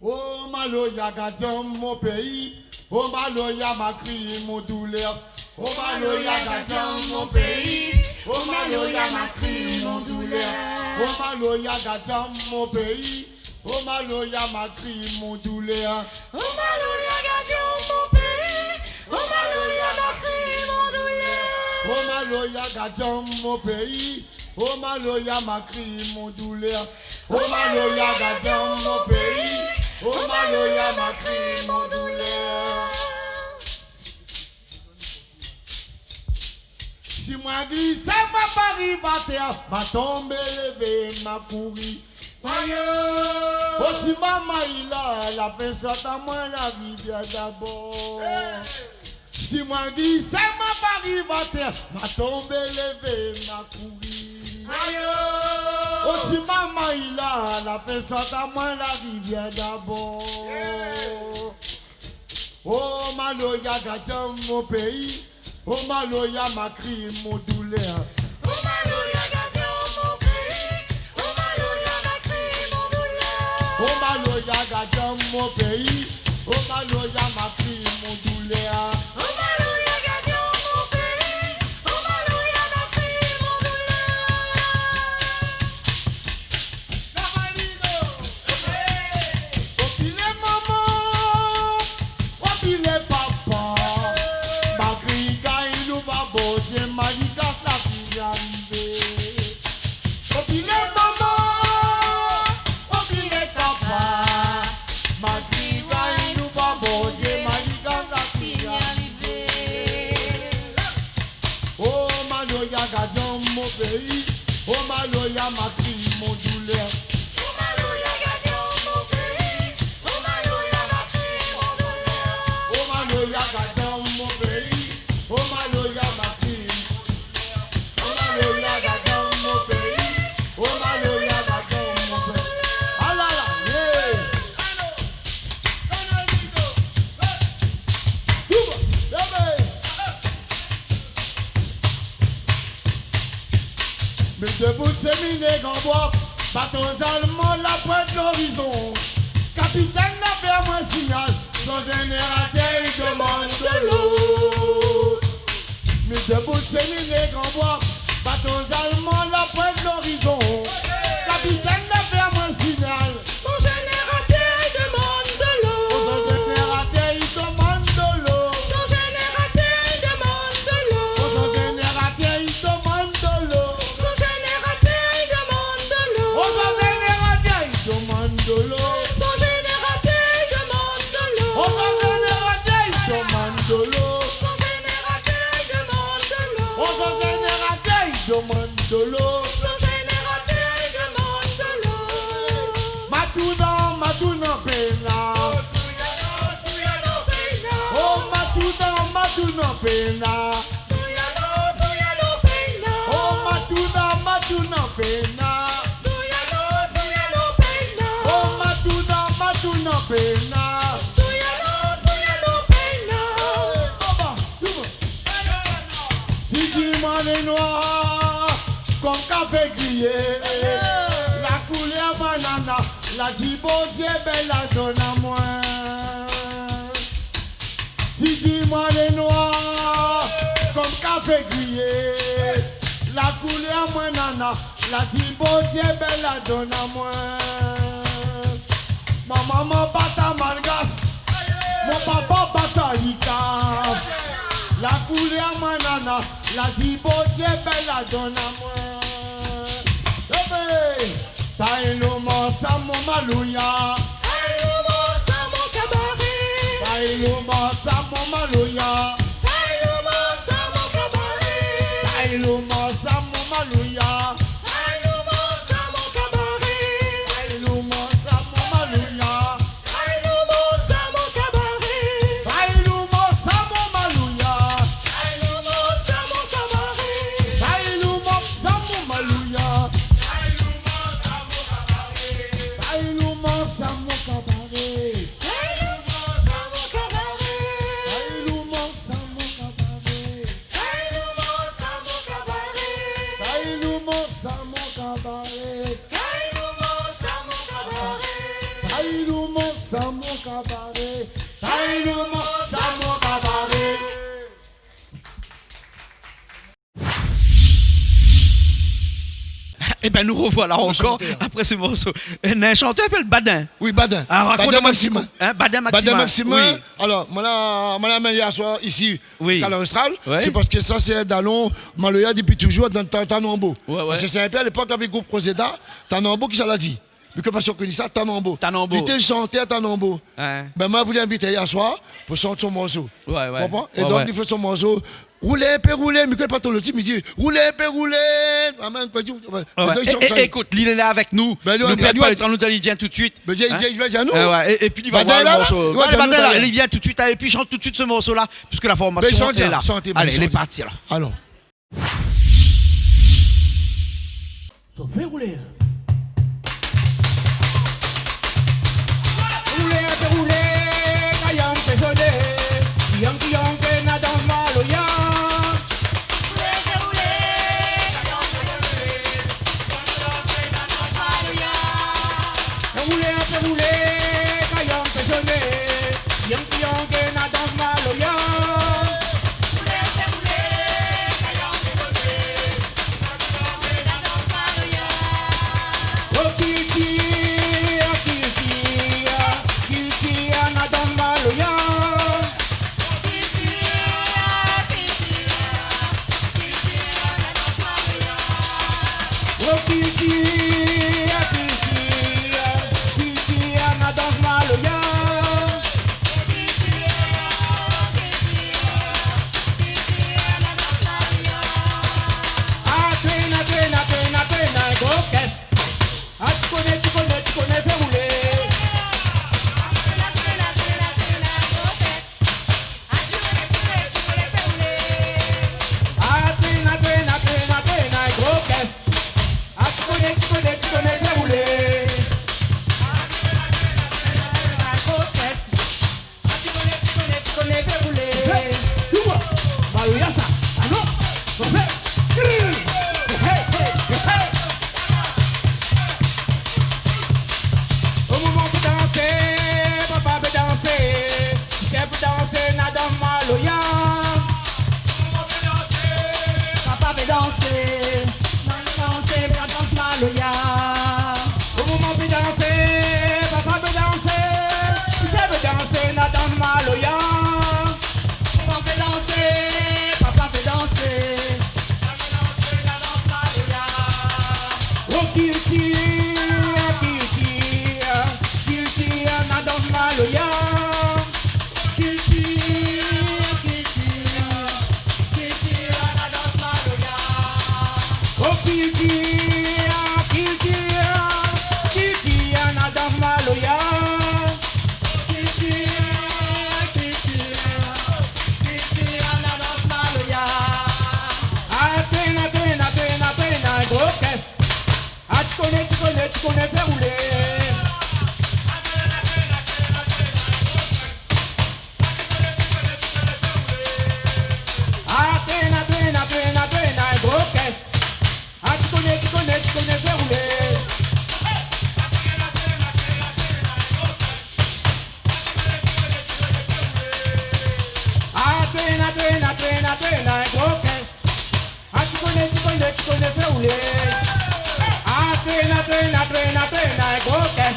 O maloya gadianm mon péi, o maloya ma kri mon doulèr. O maloya gadianm mon péi, o maloya ma kri mon doulèr. O maloya gadianm mon péi, o maloya ma kri mon doulèr. O maloya gadianm mon péi, o maloya ma kri mon doulèr. O maloya gadianm mon péi, o maloya ma kri mon doulèr. O maloya gadianm mon péi, o maloya ma kri mon doulèr. Si moin glisé, moin pa riv atèr, ma tonbé, lévé, ma kouri. Ayo ! O si mama i la, la fé sort amoin la rivièr dabor. Hey ! Si moin glisé, moin pa riv atèr, ma tonbé, lévé, ma kouri. Ayo ! O si mama i la, la fé sort amoin la rivièr dabor. Yeah ! O maloya gadianm mon péi, o maloya ma kri mon doulèr. O maloya gadianm mon péi, o maloya ma kri mon doulèr. O maloya gadianm mon péi, o maloya ma kri mon doulèr. O maloya gadianm mon péi, o maloya ma kri mon doulèr. Opi lé momon, opi lé papa, ma kri kay nou ba Bondié, Manigat la fini arivé. Opi lé momon, opi lé papa, ma kri kay nou ba Bondié, Manigat la fini arivé. O maloya gadianm mon péi, o maloya ma kri mon doulèr. O maloya gadianm mon péi, o maloya ma kri mon doulèr. O maloya gadianm mon péi, o maloya ma kri mon doulèr. O maloya gadianm mon péi, o maloya gadianm mon péi. Alala, yeah. Mi debout sé miné gran boi, bato zalman la point lorizon. Kapitèn la fé amoin signal, son zénératèr i domann dolo. Mi debout sé miné gran boi, bato zalman la point lorizon. Kapitèn la fé amoin signal. Son zénératèr i domann dolo. O son zénératèr i domann dolo. Son zénératèr i domann dolo. O son zénératèr i domann dolo. Son zénératèr i domann dolo. O son zénératèr i domann dolo. Son zénératèr i domann dolo. O son zénératèr i domann dolo. Son zénératèr i domann dolo. O son zénératèr Domann dolo. Son zénératèr i domann dolo. Matoudan, matoudan pena. Oh, matoudan, matoudan pena. Oh, matoudan, matoudan pena. Oh, matoudan, matoudan pena. Baba, tout le monde. Ti di mwin lé nwar konm kafé griyé, la koulèr banana, la di Bondié bèl la donn amwin. Ti di mwin lé nwar konm kafé griyé, la koulèr banana, la di Bondié bèl la donn amwin. Mon momon bata malgas, mon papa bata ika. La koulèr banana, la di Bondié bèl la donn amwin. Ébé, taï lou mon sa mon malouya. Taï lou mon sa mon kabaré. Taï lou mon sa mon malouya. Taï lou mon sa mon kabaré. Taï lou mon sa mon malouya. Taï lou mon sa mon kabaré. Taï lou mon sa mon malouya. Taï lou mon sa mon kabaré. Taï lou mon sa mon malouya. Taï lou mon sa mon kabaré. Taï lou mon sa mon malouya. Taï lou mon sa mon kabaré. Taï lou mon sa mon kabaré. Taï lou mon sa mon kabaré. Taï lou mon sa mon kabaré. Taï lou mon sa mon kabaré. Taï lou mon sa mon kabaré. Taï lou mon sa mon kabaré. Eh ben, nous revoilà encore après ce morceau. Un chanteur appelé Badin. Oui, Badin. Alors, raconte-moi un petit peu. Badin Maximin. Hein, Badin Maximin. Badin Maximin. Oui. Alors, mwin la, mwin la amenn yèr swar isi, oui, Kanal Austral, ouais, sé parske sa sé in dalon maloya dopi touzour dan Tananbo. Ouais, ouais. Parske sé in pé a lépok avèk group Rosetta, Tananbo ki sa la di. Mé ke pa sir ke li sa, Tananbo. Tananbo. Li té shantèr Tananbo. Ouais. Ben, mwin la vouli invit ali yèr swar pou shant son morso. Ouais, ouais. Konpran ? É donk, li fé son morso. Roulé, pé roulé, mé ke pa tro lo tip, li di, roulé, pé roulé. Amen, koi, di, ouais. Ouais, ouais. Mé donk, é, é, ékout, li lé la avèk nou. Ben, nou pèrd pa lo tan, nou di ali vien tout de suite. Ben, li, li, li vien, nou. Ouais, ouais. É, épi li va voir lo morso. Badin la, li vien tout de suite, épi shant tout de suite se morso la, puiske la formasion lé la. Allez, lé parti la. Alon. Sa fé roulé. Roulé, fé roulé, kayanm fé soné, kiyang, kiyang, ké na dans maloya. Roulé, fé roulé, kayanm fé soné, kiyang, kiyang, ké na dans maloya. Roulé, fé roulé, kayanm fé soné, kiyang, kiyang, ké na dans maloya. Kiltir, kiltir, kiltir, na dan maloya. Kiltir, kiltir, kiltir, na dan maloya. Atèn, atèn, atèn, atèn, in gro kès. Ah, ti koné, ti koné, ti koné, fé roulé. Atèn, atèn, atèn, atèn, in gro kès. Ah, ti koné, ti koné, ti koné, fé roulé. Atèn, atèn, atèn, atèn, in gro kès. Ah, ti koné, ti koné, ti koné, fé roulé. Atèn, atèn, atèn, atèn, in gro kès.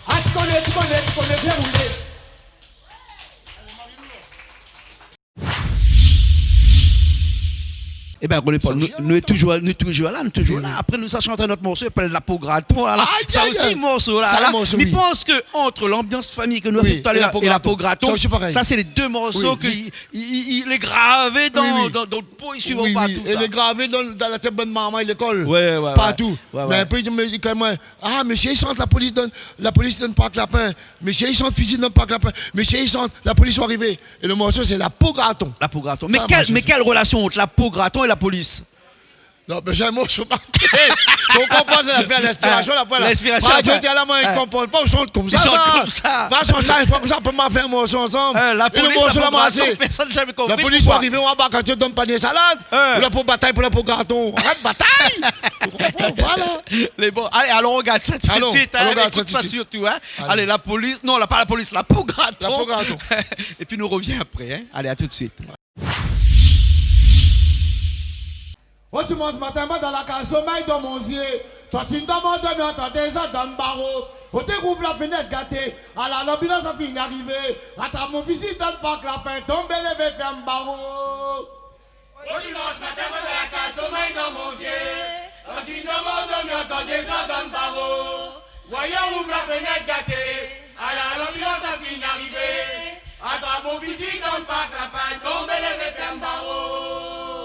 Ah, ti koné, ti koné, ti koné, fé roulé. Ében, René Paul, nou, nou lé toujour, nou lé toujour la, nou lé toujour la. Apré, nou sa shant in ot morso, i apèl La Peau Graton, la. Ay, ay, ay. Sa osi, morso la. Mi pans ke ant L'ambiance famille ke nou la fé talèr é La Peau Graton, sa osi parèy. Sa sé lé dé morso ke i, i, i, i lé gravé dan, dan, dan po, i suiv partou, sa. É lé gravé dan, dan la tèt bann marmay lékol. Partou. Mé apré, mé kan mèm, ah, mésyé i shant, la polis i done, la polis i done pa lapin. Mésyé i shant, fizi dan park lapin. Mésyé i shant, la polis i arivé. É le morso sé La Peau Graton. La Peau Graton. Mé kèl, mé kèl rélasion ant La Peau Graton é la polis ? Non, mé sé in morso pa. Ou konpran, sa la fé linspirasion, la, voilà. Linspirasion, moin la di, la, moin, i konpran pa, i shant konmsa, i shant konmsa. Moin la shant sa, i fo konmsa, pou moin fé in morso ansanm. La polis, La Peau Graton, pèrsone la zamé konpri. La polis i arivé, ou anbark aou dan panié salad. Ou la pou batay pou La Peau Graton. Arèt batay. Ou konpran, voilà. Lé bon. Alé, alon gard sa tout suit, hein. Alon gard sa tout suit. Ékout sa sirtou, hein. Alé, la polis, non, la, pa la polis, La Peau Graton. La Peau Graton. Épi nou rovien apré, hein. Alé, a tout suit. O dimansh matin, moin dan la kaz, somèy dan mon zié. Tantine dan mon dormi, antann déza dan baro. Oté, rouv la fenèt, gaté. Ala, lanbilans la fine arivé. Atrap mon fizi, dan park lapin, tonbé, lévé, fèrm baro. O dimansh matin, moin dan la kaz, somèy dan mon zié. Tantine dan mon dormi, antann déza dan baro. Voyou, rouv la fenèt, gaté. Ala, lanbilans la fine arivé. Atrap mon fizi, dan park lapin, tonbé, lévé, fèrm baro.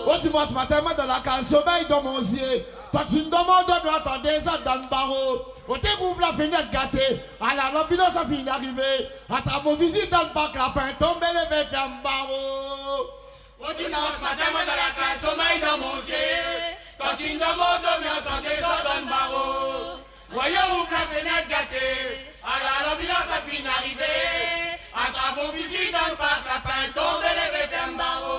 O dimansh matin, moin dan la kaz, somèy dan mon zié. Tantine dan mon dormi, antann déza dan baro. Oté, rouv la fenèt, gaté. Ala, lanbilans la fine arivé. Atrap mon fizi, dan park lapin, tonbé, lévé, fèrm baro. O dimansh matin, moin dan la kaz, somèy dan mon zié. Tantine dan mon dormi, antann déza dan baro. Voyou, rouv la fenèt, gaté. Ala, lanbilans la fine arivé. Atrap mon fizi, dan park lapin, tonbé, lévé, fèrm baro.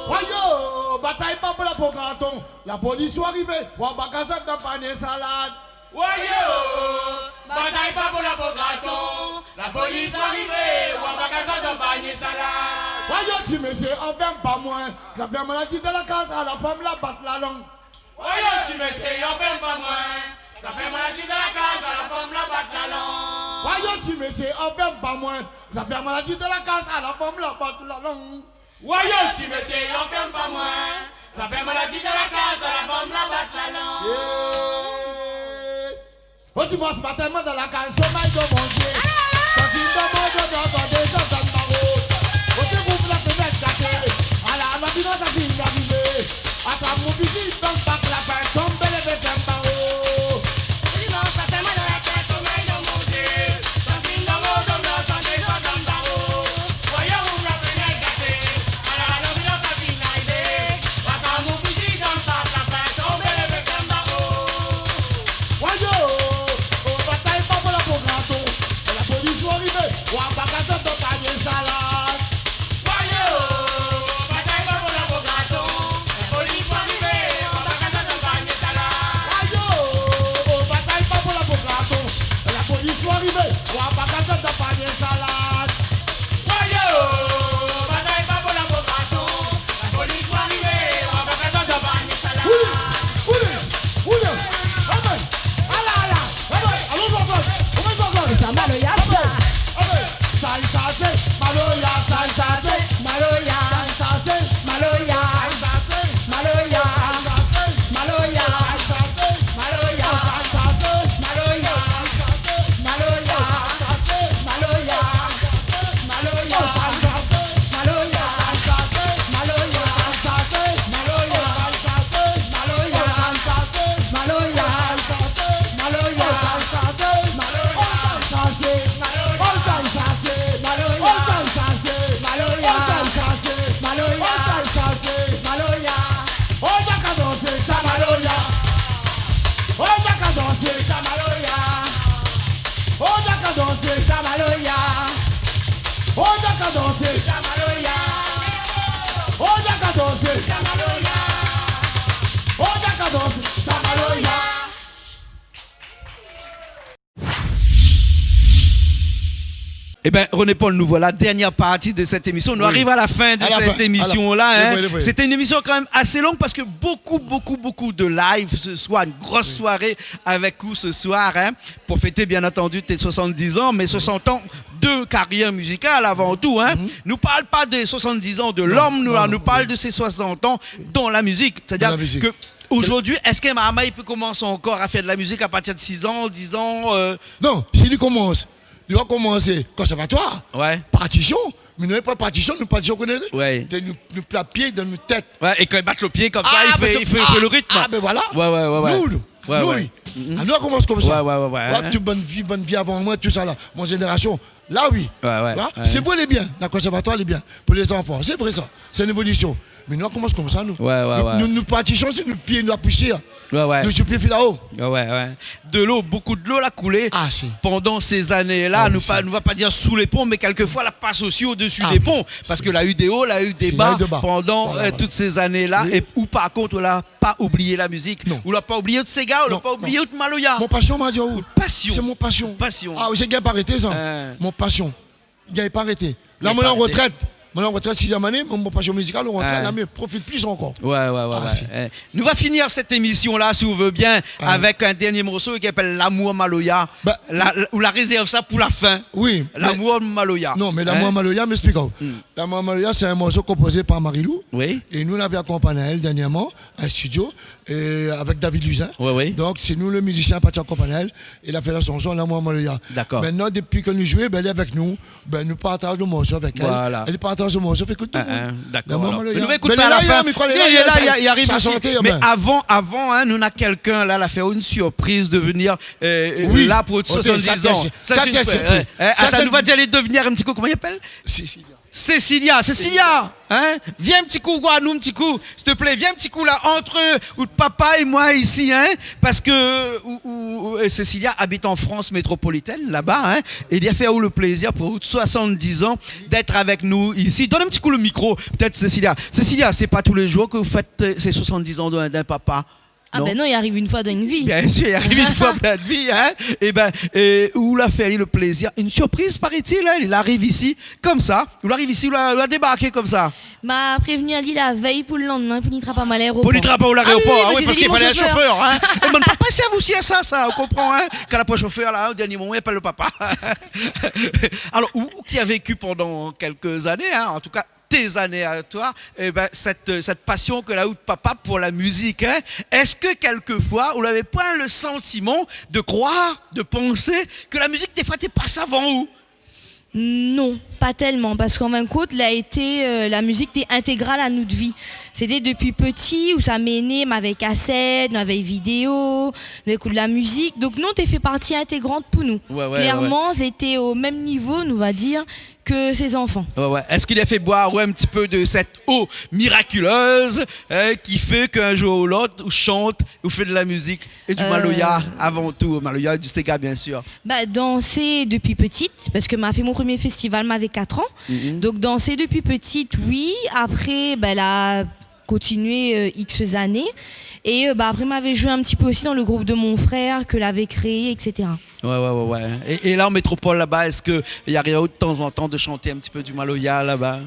Voyou, batay pa pou La Peau Graton. La polis i arivé, ou anbark aou dan panié salad. Voyou, batay pa pou La Peau Graton. La polis i arivé, ou anbark aou dan panié salad. Voyou, ti mésyé, anfèrm pa moin. Sa fé maladi dan la kaz, ala fanm la bat la lang. Voyou, ti mésyé, anfèrm pa moin. Sa fé maladi dan la kaz, ala fanm la bat la lang. Voyou, ti mésyé, anfèrm pa moin. Sa fé maladi dan la kaz, ala fanm la bat la lang. Voyou, ti mésyé, anfèrm pa moin. Sa fé maladi dan la kaz, ala fanm la bat la lang. Yeah. O dimansh matin, moin dan la kaz, somèy dan mon zié. Tantine dan mon dormi, antann déza dan baro. Oté, rouv la fenèt, gaté. Ala, lanbilans la fine arivé. Atrap mon fizi, dan park lapin, tonbé, lévé, fèrm baro. O dimansh matin, moin dan la kaz, somèy dan mon zié. Tantine dan mon dormi, antann déza dan baro. Voyou, rouv la fenèt, gaté. Ala, lanbilans la fine arivé. Atrap mon fizi, dan park lapin, tonbé, lévé, fèrm baro. Voyou, o, batay pa pou La Peau Graton. La polis i arivé, ou anbark aou dan Ében, René Paul, nou voila, dernièr parti de sèt émisyon. Nou ariv a la fin de sèt émisyon-la, in. Wi. Vréman, vréman. Sété in émisyon kan mèm asé long parske bonpé, bonpé, bonpé de live se soir, in gro soiré avèk ou se soir, in, pou fété, bien antandi, out soisant-diz an, mé soisant an de karyèr mizikal avan tou, in. Nou parl pa dé soisant-diz an de lom, nou, la, nou parl de sé soisant an dan la mizik. Dan la mizik. Sétadir ke zordi, èske in marmay i pé komans ankor a fèr de la mizik a partir de sis an, diz an, euh ? Non, si li komans, li va komans konservatoir, partision, mé nou na pa partision, nou partision koné, nou, nou plat pié dan nout tèt. Wi, é kan i bat lo pié konmsa, i fé, i fé, i fé lo ritm. Ah, bin voila. Wi, wi, wi, wi. Nou, nou, nou, wi. Ah, nou la komans konmsa. Wi, wi, wi, wi. Tout bann vi, bann vi avan moin, tousala, mon zénérasion. La, wi. Wi, wi. Sé vré, lé bien. La konservatoir, lé bien. Pou lé zanfan, sé vré sa. Sé in évolision. Mé nou la komans konmsa, nou. Wi, wi, wi. Nou, nou, nou partision, sé nout pié, nou apui. Wi, wi. Nou sou pié filao. Wi, wi, wi. Dolo, bonpé dolo la koulé pandan sé zané-la. Ah, wi, nou pa, nou va pa dir sou lé pon, mé kèlkefoi la pas osi odési dé pon. Ah, wi. Parske la u dé o, la u dé ba pandan, euh, tout sé zané-la. Voila, voila. Wi. É ou, par kont, ou la pa oublié la mizik. Non. Ou la pa oublié out séga, ou la pa oublié out maloya. Non, non. Mon pasion, ma di aou. Out pasion. Sé mon pasion. Pasion. Ah wi, sé gingn pa arété sa. Hein. Mon pasion. Gingn pa arété. Gingn pa arété. La, moin lé an rotrèt. Moin lé an rotrèt, sizièm ané, mé mon pasion mizikal, an rotrèt, la, mi profit plis ankor. Wi, wi, wi. Ah, wi, si. Eh, nou va finir sèt émisyon-la, si ou vé bien, avèk in dernié morso ki apèl Lamour Maloya. Ba, la, la, ou la rézèrv sa pou la fin. Wi, mé Lamour Maloya. Non, mé Lamour Maloya, mi èksplik aou. Lamour Maloya, sé in morso konpozé par Marilou. Wi. É nou, nou lavé akonpagn aèl dernièrman, an studio, é avèk David Luzin. Wi, wi. Donk, sé nou, lo mizisien, la parti akonpagn aèl, é la fé la shanson Lamour Maloya. Dakor. Mintnan, dopi ke nou zoué, bin, èl lé avèk nou. Bin, nou partaz lo morso avèk èl. Voila. Èl i partaz lo morso, fé ékout tout domoun. Hein, hein, dakor, alor. Lamour Maloya. Mé nou va ékout sa a la fin. Mé la, la, la, li ariv isi. Mé avan, avan, hein, nou na kèlkin la, la fé aou in sirpriz de vnir, euh, la pou out soisant-diz an. Wi. Sa, sé, sa, sé in sirpriz. Hein, atann, nou va dir ali de vnir in ti kou, koman i apèl ? Cécilia. Cécilia, Cécilia, hein, vien in ti kou, voir anou in ti kou, s'il te plaît, vien in ti kou la, ant out papa é moin isi, hein, parske ou, ou, ou, euh, Cécilia i abit an Frans métropolitèn, laba, hein, é li la fé aou lo plézir pou out soisant-diz an d'èt avèk nou isi. Donn in ti kou lo mikro, pétèt, Cécilia. Cécilia, sé pa tou lé zour ke ou fèt, euh, sé soisant-diz an d'in, d'in papa. Ah non ? Bin non, i ariv in foi dan in vi. Biensir, i ariv in foi dan in vi, hein. Ében, euh, ou la fé ali lo plézir. In sirpriz, parétil, hein, li ariv isi, konmsa. Ou la ariv isi, ou la, ou la débarké konmsa. Ma prévni ali la vèy pou lo landmin, pou li trap amoin a laéropor. Pou li trap aou a laéropor, ah wi, parske i falé in shofèr, hein. Ah wi, parske mi di bonjour shofèr. É bann papa, sé aou osi sa, sa, ou konpran, hein. Kan la poin shofèr la, o dernié moman, i apèl lo papa. Alor, ou, ou ki la véki pandan kèlk zané, hein, an tou ka, tes années à toi, eh ben, cette, cette passion ke la out papa pou la mizik, hein, èske kèlkefoi ou lavé poin le santiman de kroir, de pansé ke la mizik défoi té pas avan ou ? Non, pa tèlman, parske an fin d'kont, la été, euh, la mizik té intégral a nout vi. Sété dopi pti ou sa mèn anou avèk kasèt, nou avèk vidéo, nou ékout la mizik. Donk non, té fé parti intégrant pou nou. Wi, wi, wi. Klèrman, sété o mèm nivo, nou va dir, ke sé zanfan. Wi, wi. Èske li la fé boir aou in ti pé de sèt o mirakiléz, hein, ki fé k'in zour ou lot, ou shant, ou fé de la mizik é du maloya avan tou, maloya é du séga, biensir. Ba, dansé dopi ptit, parske ma fé mon promié festival, ma lavé kat an. Donk, dansé dopi ptit, wi. Apré, ba, la kontinié, euh, X zané. É, euh, ba, apré, ma lavé zoué in ti pé osi dan le group de mon frèr ke lavé kréé, et cetera. Wi, wi, wi, wi. É, é la, an métropol laba, èske i ariv aou tanzantan de shant in ti pé du maloya laba ?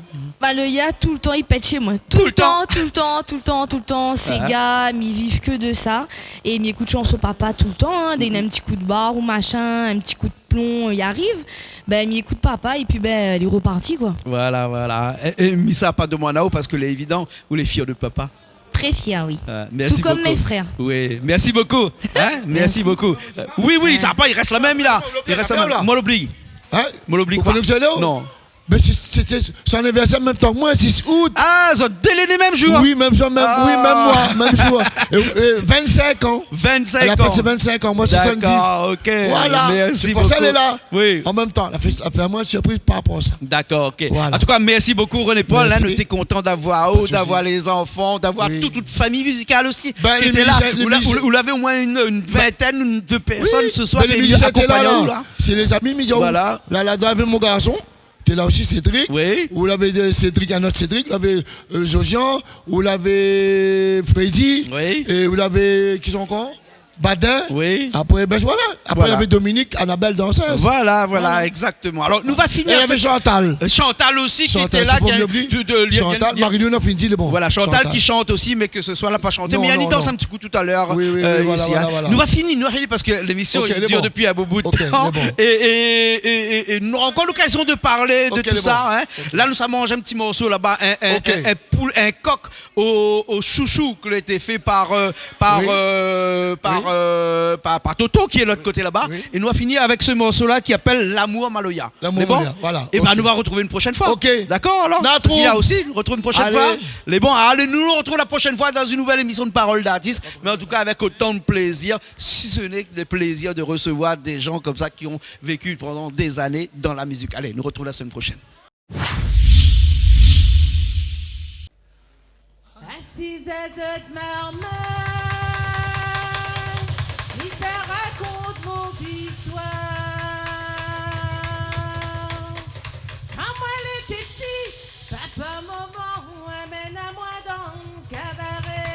Maloya, toultan, i pèt shé moin. Toultan ? Toultan, toultan, toultan, toultan. Séga, mi viv ke de sa. É mi ékout shanson papa toultan, hein. Dé néna in ti kou d'bar ou mashin, in ti kou d'plon, i ariv. Bin, mi ékout papa, épi, bin, lé reparti, koi. Voilà, voilà. É, é mi sa pa domann aou, parske lé évidan, ou lé fièr de papa. Très fier, oui. Ah, merci beaucoup. Tout comme mes frères. Wi, merci beaucoup. Hein ? Merci beaucoup. Merci. Euh, wi, wi, sa pa, i rès la mèm, li la. Li rès la mèm. Moin lobli. Hein ? Moin lobli koi ? Ou koné ousa i lé, ou ? Non. Bin, sé, sé, sé son anivèrsèr mèm tan ke moin, sis out. Ah, zot dé lé né mèm zour ? Wi, mèm zour, mèm, wi, mèm moi, mèm zour. É, é, vinn-sink an. Vinn-sink an. Èl la fé ses vinn-sink an, moin soisant-diz. Dakor, ok. Voilà. Merci beaucoup. Sé pou sa èl lé la. Wi. An mèm tan, la fé, la fé amoin in sirpriz par rapor a sa. Dakor, ok. Voilà. An tou ka, mèrsi bokou, René Paul, hein. Mèrsi. Nou té kontan d'avoir aou, d'avoir lé zanfan, d'avoir tout, tout fami mizikal osi ki té la. Bin, lé mizisien, lé mizisien. Ou la, ou, ou lavé omoin in, in vintèn, in, de pèrsone se soir ki la akonpagn aou la. Bin, lé mizisien té la, la. Sé lé zami, mi di aou. Voilà. La, la, lavé mon garson, té la osi, Cédric. Wi. Ou lavé, euh, Cédric, in ot Cédric, ou lavé, euh, Josian, ou lavé Freddy, é ou lavé, kisa ankor ? Badin. Oui. Apré, bin, voilà. Apré, navé Dominique, Annabelle, dansèz. Voilà, voilà, exactement. Alor, nou va fini avèk Chantal. É navé Chantal. Euh, Chantal osi, ki lété la, sé pa oublié. Chantal, Marie-Lou, nou la fini di, lé bon. Voilà, Chantal ki shant osi, mé ke se soi, la pa shanté, mé èl i dans in ti kou talèr, euh, isi, hein. Non, non, non. Oui, oui, oui, voilà, voilà. Nou va fini, nou va fini parske lémision i dir dopi in bout de tan. Ok, lé bon. É, é, é, é nou nora ankor lokazion de parl de tout sa, hein. Ok, lé bon. Ok. La, nou sa manz in ti morso laba, in, in, in, in poul, in kok o, o shoushou, ke lété fé par, euh, par, euh, par, euh, par, par Toto, ki lé lot koté laba. Oui. É nou va fini avèk se morso-la ki apèl Lamour Maloya. Lamour Maloya, voilà. Lé bon ? É bin, nou va artrouv in proshèn foi. Ok. Dakor, alor ? Disi la osi, nou artrouv in proshèn foi. Alé. Lé bon, alé, nou artrouv la proshèn foi dan in nouvèl émision de Parole d'artiste, mé an tou ka avèk otan de plézir, si se n'est le plaisir de recevoir des gens comme ça qui ont vécu pendant des années dans la musique. Alé, nou artrouv la semaine prochaine. Asiz azot marmay, mi sa rakont mon zistoir. Kan moin lété pti, papa, momon amenn amoin dan kabaré.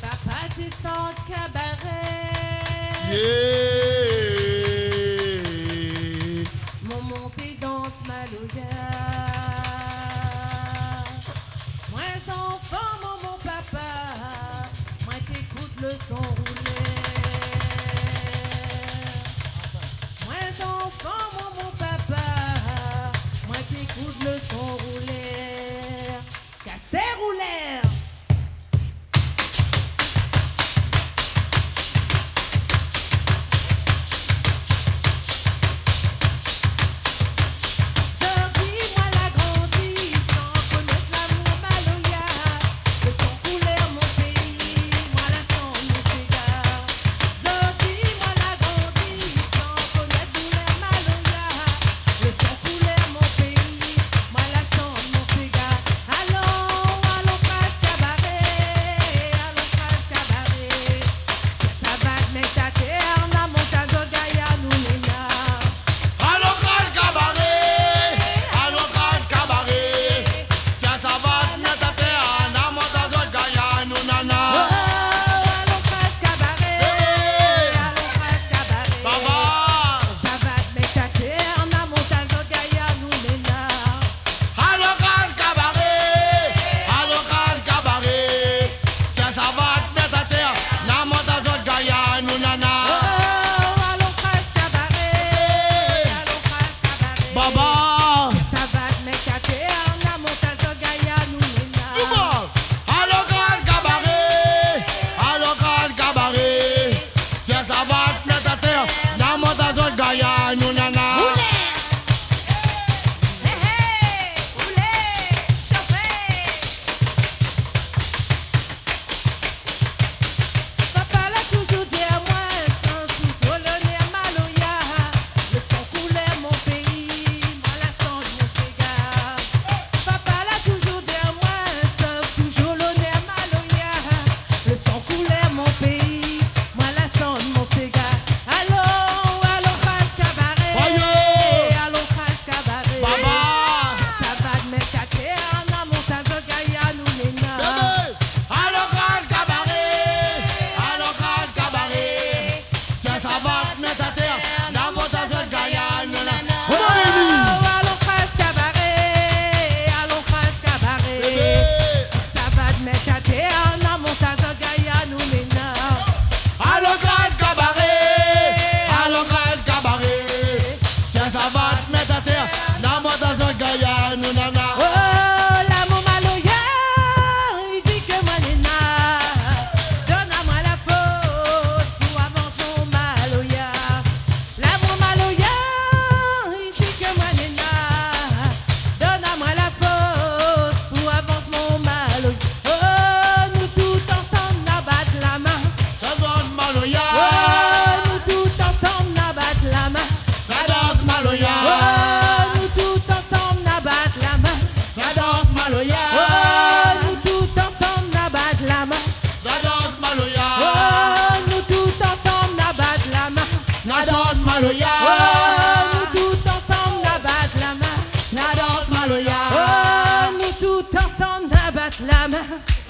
Papa té shant kabaré. Yeah. Momon té dans maloya. Moin zanfan, momon papa, moin té ékout le son roulèr. Moin zanfan, momon papa, moin té ékout le son roulèr. Kasé roulèr. Zordi moin la grandi san konèt lamour maloya. Le son koulèr mon péi, moin la shann mon séga. Zordi moin la grandi san konèt doulèr maloya. Le son koulèr mon péi, moin la shann mon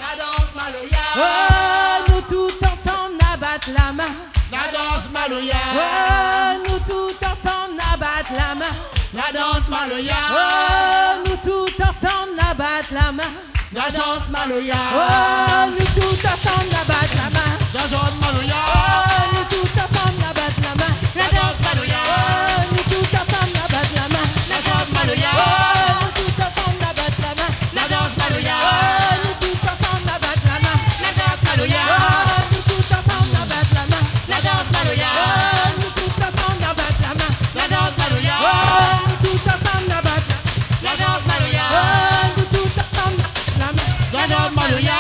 La dans maloya. Oh, nou tout ansanm, na bat la min. La dans maloya. Oh, nou tout ansanm, na bat la min. La dans maloya. Oh, nou tout ansanm, na bat la min. La dans maloya. Oh, nou tout ansanm, na bat la min. La dans maloya. Oh, nou tout ansanm, na bat la min. La dans maloya. Oh, nou tout ansanm, na bat la min. La dans maloya. Oh, nou tout ansanm, na bat la min. La dans maloya. Oh, nou tout ansanm, na bat la min. La dans maloya. Oh, nou tout ansanm, na bat la min. La dans maloya. Oh, nou tout ansanm, na bat la min. La dans maloya. Oh, nou tout ansanm, na bat la min. La dans maloya. Oh, nou tout ansanm, na bat la min. La dans maloya.